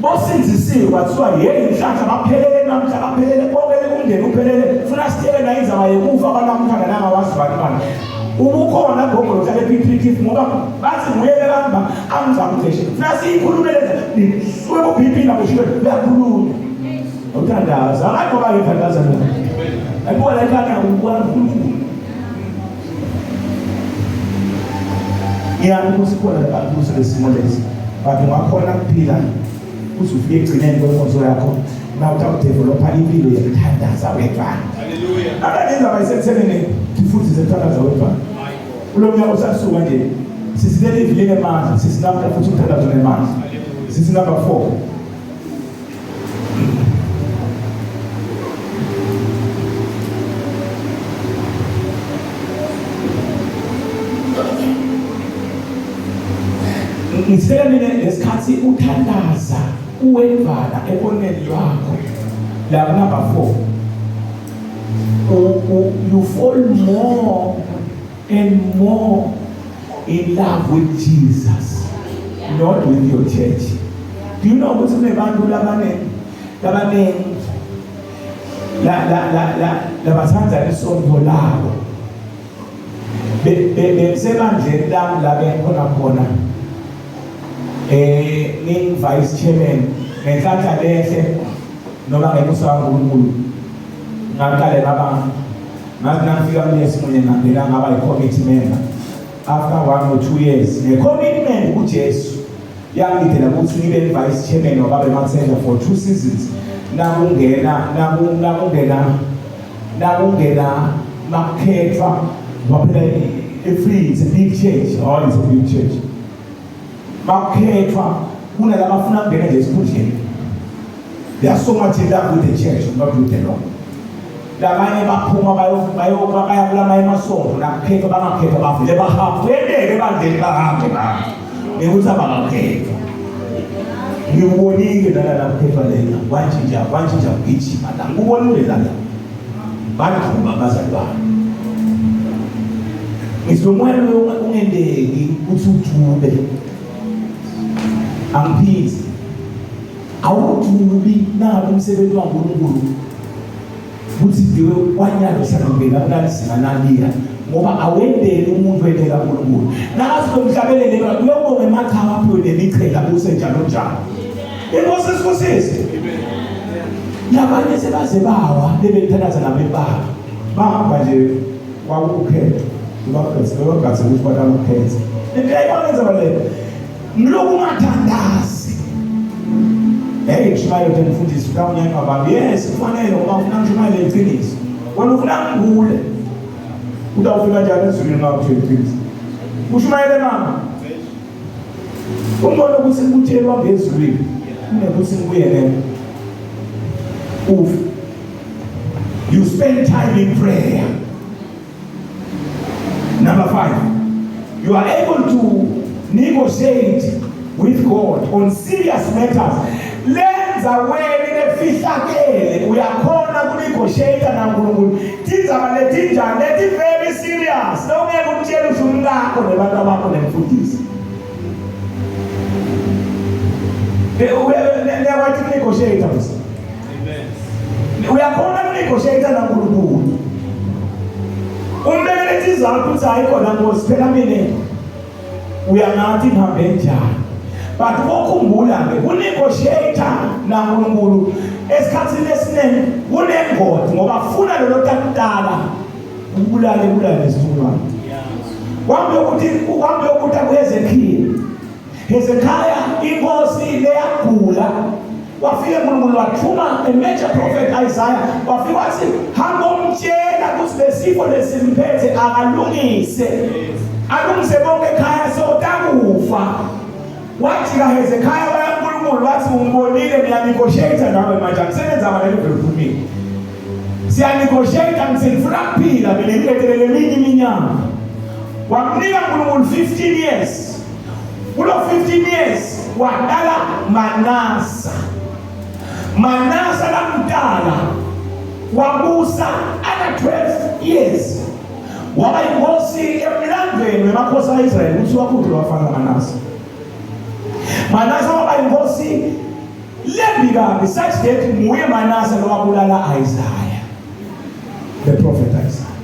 bosinzisiwe kwathiwa yeyi inhlanhla baphelele namhla baphelele konke umndeni uphelele funa sitshele na inzaba yekufa abanamkhanda nangawazi bani bani ubukhona gogo lohlala ePPT ngoba bathi nguye lebamba angizamudeshe funa siyikhulume leza suke ku-BP nakushiwe uyakhuluma uthandaza hayi ngoba ngithandaza mina ayibuka la ekhaya ubona uNkulunkulu ngiyani ukuthi khona abantu kuso lesimo lesi but ungakhona kuphila uze ufike ekugcineni kwenkonzo yakho na utakudevelopha impilo yokuthandaza wedwana Hallelujah. abaningi abayisekuthenini futhi zekuthandaza wedwana kulo mnyaka usasuka nje sisilele ivile lemandla sisinamhla futhi umthandazo nemandla sithi number 4 Ngitshela mina lesikhathi uthandaza uwedwana ekoneni lwakho la number 4, you fall more and more in love with Jesus, not with your church. Do you know ukuthi kunebantu labaningi la la la la labathanda isonto labo? Besebandleni lami la bengikhona khona, ngingi vice chairman, ngenhlanhla lehle noma ngemusa kaNkulunkulu, ngaqale ngaba, ngathi nangifika kulesi munye, ngangena ngaba yi-committee member after 1 or 2 years, nge-commitment kuJesu yangidela ukuthi ngibe vice chairman wababe Matsenja for two seasons. Nakungena makukhethwa, ngoba phela i-free, it's a big church. Oh, it's a big church. Makukhethwa kunalabafuna kungena nje esikhundleni. They are so much in love with the church, not with the Lord. Labanye baphuma bayo baya kulamanye amasonto, nakukhethwa bangakhethwa, bavele bahambe, kuyenteke ebandleni, bahambe bahambe ngekuthi abakakhethwa. Ngikubonile lana la kukhethwa lena, kwantshintsha kwantshintsha, kugijima la, ngikubonile lana, baqhuba abazali babo. Ngithi lo moya loyo ungendeki uthi ujube, angiphizi, awujubi nangabe umsebenzi waNkulunkulu kuthi diwe kwanyalo siyangena kunalizinga naliya, ngoba awendeli umuntu, wendela uNkulunkulu. Nakathi lomhlabelele uyobonga emachawe aphiwe nemichela kuse njalo njalo. Inkosi sibusise. Labanye sebaze bawa bebethandaza nabebaba, bahamba nje, kwakukhetho, bebagathi bebagathi ukuthi batamkhetha. Ngiyayibona indaba leyo, ngiloku ungathandazi. Hey, ngishumayele ukuthi mfundisi utawunyanywa abantu. Yes, kufanele, ngoba ufuna ngishumayele iqiniso. Wena ufuna ngigule. Utawufika njani ezulwini uma utshela iqiniso? Ushumayele mama. Umbona ukuthi kutshelwa ngezulwini kunekuthi ngibuyele ufe. You spend time in prayer. Number 5, you are able to negotiate with God on serious matters. Lenza wena lefihlakele uyakhona kunegotiate naNkulunkulu. Tindzaba letinjani? Leti very serious. Nongeke umtshele usho umkakho nebantu abakho nemfundisi. Uyakwazi kunegotiate mse. Amen. Uyakhona kunegotiate naNkulunkulu. Umbekele izizathu ukuthi hayi khona Nkosi, phela mina uyangathi ngihambe njani. But kokhumbula ke, kunegotiate naNkulunkulu esikhathini esiningi kunengodi, ngoba funa lelo takudala ukubulala, kubulala nesizukulwane. Kwambe ukuthi kuHezekiah, Hezekiah inkosi leyagula, wafika uNkulunkulu wathuma a major prophet Isaiah, wafika wathi hamba umtshela ukuthi lesifo lesimphethe akalungise, alungise konke ekhaya, sotakufa. Wajika Hezekiah waya uNkulunkulu wathi ungibonile, ngiyanegotiate nawe manje, angisebenza lelo vele, siyanegotiate, ngisifuna kuphila mina, ngilethelele eminye iminyaka. Wamnika uNkulunkulu 15 years. Kulo 15 years wadala Manasa. Manasa lamdala wabusa ana 12 years, waba inkosi emlandweni wemakhosi a-Israyeli ukuthi wakude wafana Manasa. Manasa waba inkosi lembi kabi, such that nguye Manasa lowabulala Isaiah, the prophet Isaiah,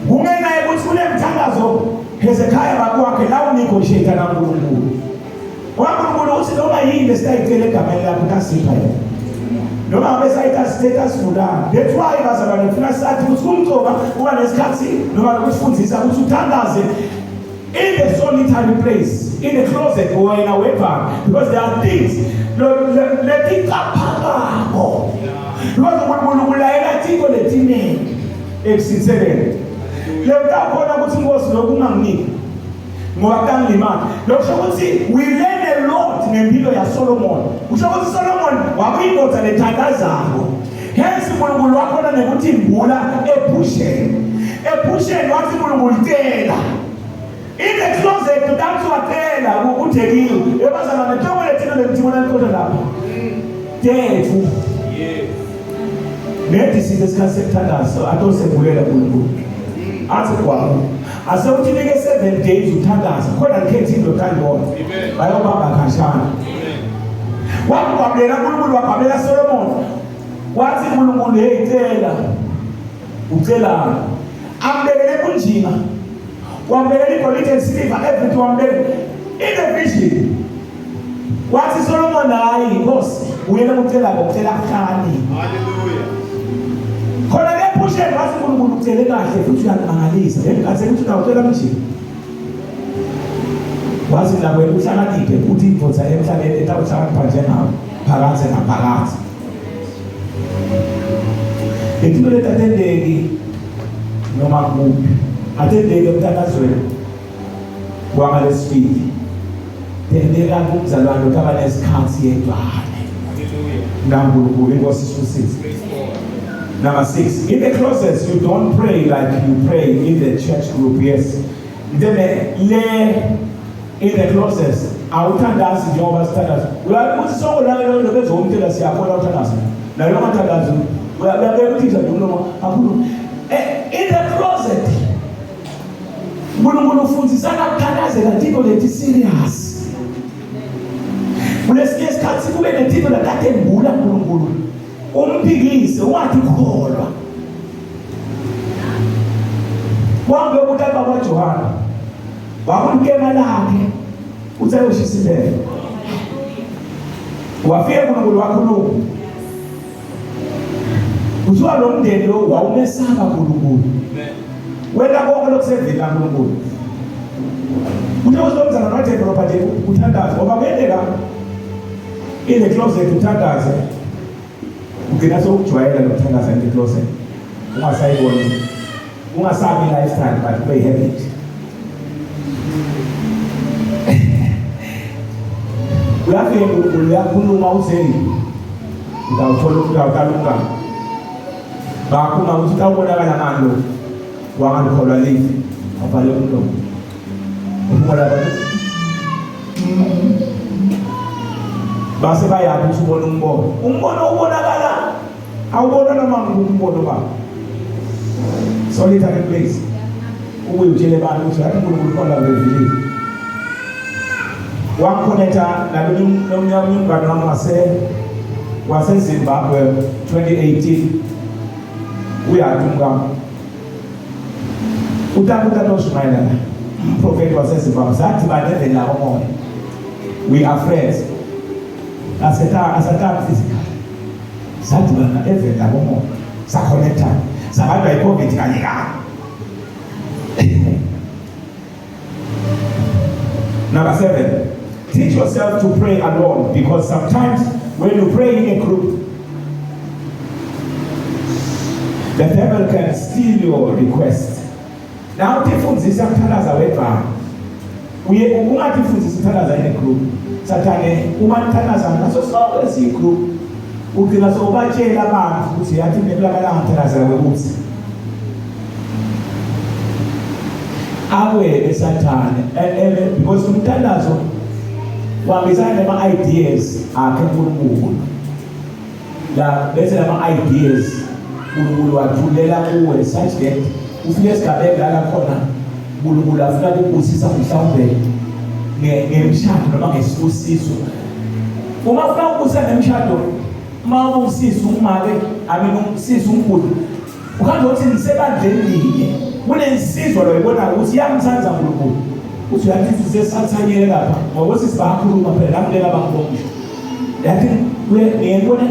kungenxa yokuthi kunemthandazo Hezekiah bakwakhe la unegotiate naNkulunkulu. WaNkulunkulu uthi noma yini esitayicela egameni lakho kasipha yona, noma ngabe sayitha status fulani. That's why bazalwane kufuna sathi ukuthi kumcoka kuba nesikhathi noma lokufundisa ukuthi uthandaze in the solitary place, in the closet, wena wedwa, because there are things leticaphakako, because uNkulunkulu kulayela tintfo letiningi ekusitheleni letakhona ukuthi inkosi lokhu unganginiki ngoba kutangilimala. Lokusho ukuthi we learn a lot ngempilo yaSolomon. Kusho ukuthi Solomon wakuyindoda lethandazako, hence uNkulunkulu wakhona nekuthi imbula ephusheni. Ephusheni wathi uNkulunkulu tela in the closet. Nakuthi wacela udekiwe. Ebazalwane ntobo lethina lemthibona likhona lapha. Tethu. Yes. Nedi size isikhathi sekuthandaza atosembulela uNkulunkulu. Athi kwaku. Ase uthi nike 7 days uthandaza. Khona ngikhethe indoda ngibona. Amen. Bayobamba khashana. Amen. Wamgwablela uNkulunkulu wagwablela Solomon. Wathi uNkulunkulu hey cela. Ucelani? Ambekele kunjinga. Wambekela igolide and silver everything wambekela. In the vision. Wathi Solomon hayi inkosi uyena kucela ngokucela kuhlani. Hallelujah. Khona ke phusheni wathi uNkulunkulu ucele kahle futhi uyakumangalisa. Ngenkathi ukuthi utawucela manje. Wathi la wena uhlakaniphe futhi indoda emhlabeni etawuhlakanipha njengawe phakadze naphakadze. Lento letatendeki noma kuphi atendeki emthandazweni wangalesibili tendeka kumzalwane ukuthi aba nesikhathi yedwane Hallelujah. naNkulunkulu inkosi isibusise. Praise God. Number 6, in the closets you don't pray like you pray in the church group. Yes. Then le in the closets awuthandazi njengoba sithandaza. Uyazi ukuthi sonke la lo bezomtela siyakhona uthandaza. Nayo ngathandazi uyabeka ukuthi nje umlomo akhulume. In the closet uNkulunkulu ufundisana ukuthandazela into leti serious. Kulesinye isikhathi kube netinto lakade ngula uNkulunkulu. Umphikise ungathi kholwa. Wambe ukuthi baba Johana wakulikema lakhe uthe ushisa impepho. Wafika uNkulunkulu wakhuluma. Kuthiwa lo mndeni lo wawumesaba uNkulunkulu. Amen. Wena konke lokusevini kaNkulunkulu. Uthe uzomzana nodeveloper nje uthandaze ngoba kuyenzeka in the closet uthandaze ugcina sewukujwayela lokuthandaza in the closet ungasayiboni ungasabi lifestyle but kube habit. Uyafika uNkulunkulu uyakhuluma utheni utawuthola utawutala umntwana bakhuluma ukuthi utawubonakala ngani lo wangalikholwa live avale umlomo uphuma lapha base bayazi ukuthi ubona umbono umbono ubonakala awubona noma ngikuphi umbono baba solitary place ubuye utshele abantu ukuthi yathi uNkulunkulu khona reveal wangikhonetha nalomunye umngane wami waseZimbabwe 2018 uyathi umkami utata utata oshumayela la umprofeti waseZimbabwe sadibana eveni lakomoya we are friends asatani physical sadibana eveni lakomoya sakhonetha sabanjwa i-COVID kanye kanye. Number 7, teach yourself to pray alone, because sometimes when you pray in a group, the devil can steal your request. Now utifundisa kuthandaza wedwa. Uye ungatifundisa kuthandaza in a group. Sathane uma nithandaza ngaso sonke sigroup ugcina sewubatshela abantu ukuthi yathi nekulamalanga ngithandaza ukuthi awele sathane and because umthandazo uhambisana nama ideas akhe uNkulunkulu. La bese lama ideas uNkulunkulu wathulela kuwe such that ufike esigabeni la khona uNkulunkulu afuna ukubusisa mhlawumbe ngemshado noma ngesibusiso. Uma ufuna ukubusisa ngemshado uma usisa umake I mean usisa umbudi ukanti uthi nisebandleni linye kunensizwa lo ibona ukuthi iyamthanda uNkulunkulu uthi uyathi sisesathanyele lapha ngoba sisibakhuluma phela lapho leka bangibongisho yathi ngiyembone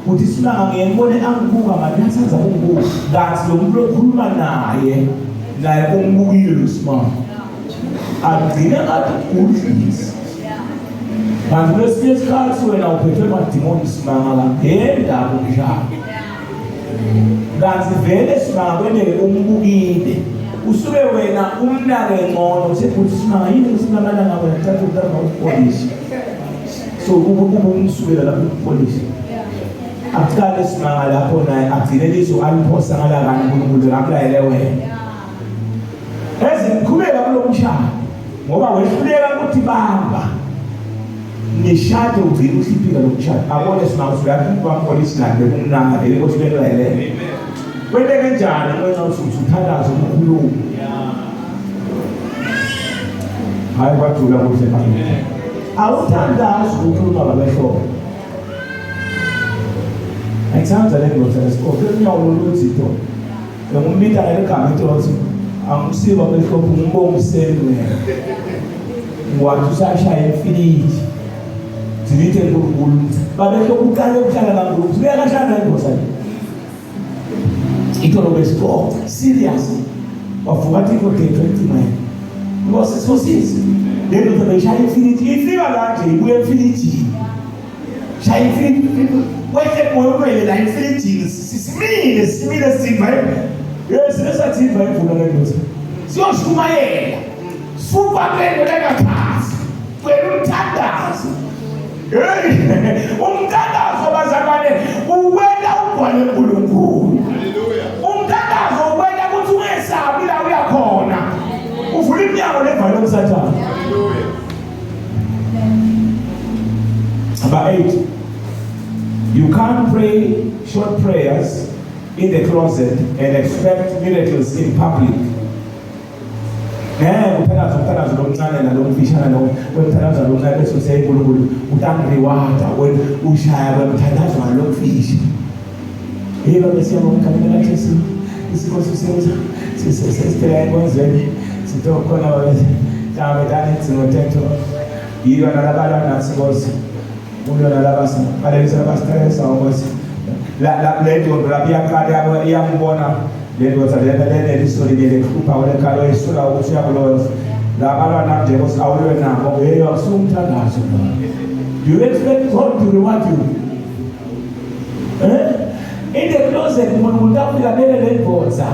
uthi simanga ngiyembone angibuka manje uyathanda ukungibuka kanti lo muntu okhuluma naye naye umbukile lo simanga agcine ngathi udlisa kanti kwesinye isikhathi wena uphethwe madimoni simanga kangendaba umshado kanti vele simanga kwendeke umbukile usuke wena umnake ngcono usethi simanga yini usilamalanga wena thatha uthatha upolishi so ube umsukela lapho upolishi aqale simanga lapho naye agcine lizo aliphosa ngala kani uNkulunkulu akulayele wena eziqhubeka kulo mshado. Ngoba wehluleka ukuthi bamba. Nishade ugcina uhliphika lokushada. Abone simanga uyathi kwampolisi nani bekumnanga vele ukuthi belayele. Amen. Kwenteke kanjani wena uthi uthandaza umkhuluma. Yeah. Hayi kwajula kuhle manje. Amen. Awuthandazi ukukhuluma babehlobo. Ayithanda le ndoda lesikole unyawo loludzito. Bengumbita ngeligama into angisiba behlobo ngumbongiseni wena. Wathi usashaya imfiliji. Zilithe nkulunkulu. Babehlobo uqale ukuhlala kaNkulunkulu. Uya kahlala nendoda le. Itolo besikole serious. Wavuka athi indoda ecimene. Nkosi sibusise. Le ndoda beyishaya imfiliji. Ifika kanje ibuya emfilijini. Shaya imfiliji. Wehle moya uwele la emfilijini. Simile simile siva. Yes, lesathimba imvula le ndoda. Siyoshumayela. Suka kule ndoda engaphansi. Cela umthandazo. Hey, umthandazo bazalwane uwela ugcwale uNkulunkulu. Hallelujah. Umthandazo uwela ukuthi ungesabi la uya khona. Uvula iminyango levalwe uSathane. Hallelujah. Number 8. You can't pray short prayers in the closet and expect miracles in public. Ngeke uthandaze umthandazo lomncane nalomfishane lo wemthandazo lomncane bese uthi uNkulunkulu utangireward wena ushaya kwemthandazo nalomfisha. Yebo besiyabonga egameni likaJesu. Isinkosi siyoza sisesesithela enkonzweni sithokhona babe mhlawumbe dani idzingo tethu yilwa nalabalwa nathi Nkosi. Kulwa nalaba balekisa abastressa Nkosi. La la le ndoda lapha iyaqala iyambona le ndoda lena lena liso linye lehlupha olekhalo isula ukuthi uyakuloyo. Labalwa nami nje Nkosi awulwe nabo. Hey akusumthandazo lo. Do you expect God to reward you? Eh? In the closet uNkulunkulu utafika bele le ndoda.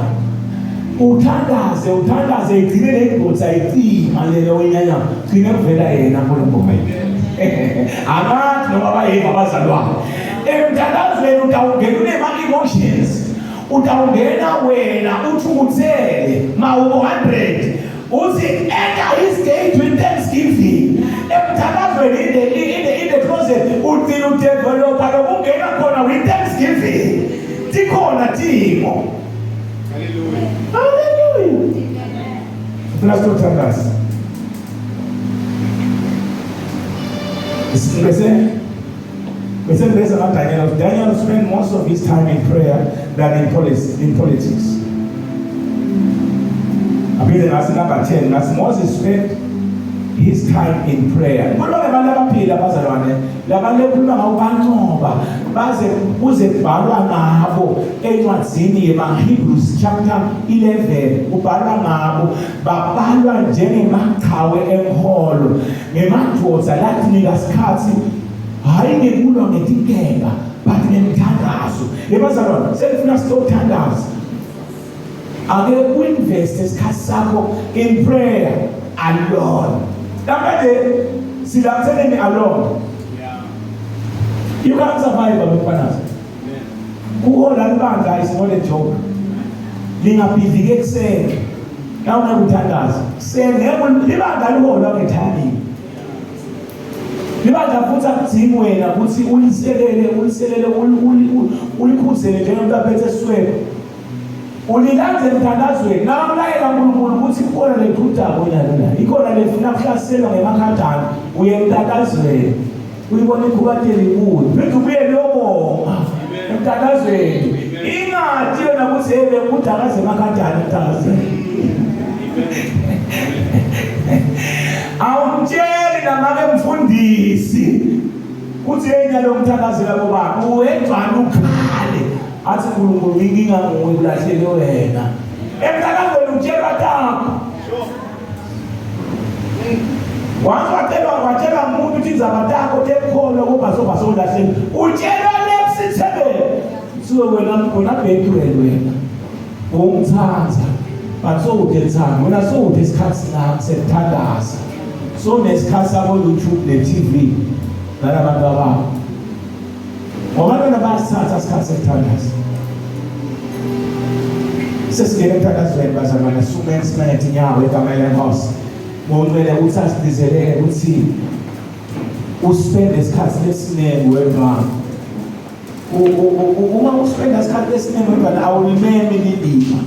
Uthandaze uthandaze igcine le ndoda icima lelo wenyanya. Gcine kuvela yena uNkulunkulu. Angathi noma bayini abazalwane. Emthandazweni utawungena unema emotions. Utawungena wena uthukuthele mawubo 100. Uthi enter his gate with thanksgiving. Emthandazweni in the closet ugcina udevelopa lokungena khona with thanksgiving. Tikhona timo. Hallelujah. Hallelujah. Funa sitothandaza. Bese bese bese ngaDaniel. Daniel spent most of his time in prayer than in politics. In politics. Aphinde ngasi number 10 ngasi Moses spent his time in prayer. Kulona abantu abaphila bazalwane labantu lekhuluma ngabo bancoba baze kuze kubhalwa ngabo encwadzini yemaHebrews chapter 11 kubhalwa ngabo babalwa njengemaqhawe enkholo ngemadoda latinika isikhathi hayi ngekulwa ngetinkemba but ngemthandazo. Yebazalwane selifuna sitothandaza. Ake uinvest isikhathi sakho in prayer alone. Namhlanje silatheleni alone. Yeah. You can't survive abantwana. Amen. Kuhola ibandla is not a joke. Lingabhidliki ekuseni. Na ungeke uthandaze. Kuseni ngeke libandla liholwa ngethayimini. Libandla futhi akudingi wena ukuthi uliselele uliselele ulikhuzele njengomuntu aphethe eswele. Ulilanze emthandazweni nakamlayela uNkulunkulu ukuthi ikhona lethutako nyalo la. Ikhona lefuna kuhlaselwa ngemakhadana uye emthandazweni. Uyibona ikhubateli kuwe. Phinde ubuye liyobonga emthandazweni. Ingathi yona ukuthi hey bekudakaze emakhadana emthandazweni. Awumtsheli namake mfundisi kuthi yena lo mthandazela bobaba uwedwana ukhale athi uNkulunkulu inkinga nguwe kulahleke wena. Emthandazweni utshelwa takho. Sure. Once watshelwa watshelwa umuntu uthi izaba takho tekukholwa kuba soba sowulahleke. Utshelwa lepsithebe. Suke wena wena bheki wena. Ungithatha. But sowude thanda wena sowude isikhathi sami sekuthandaza. So nesikhathi sabo YouTube ne TV nalabantu ababo. Ngoba abantwana bayasithatha isikhathi sekuthandaza. Sesingene emthandazweni bazalwane, sukumeni simele inyawo egameni lenkosi. Ngocela ukuthi asidizelele ukuthi uspende isikhathi esiningi wedwa. Uma uspenda isikhathi esiningi wedwa awulimemi lilima.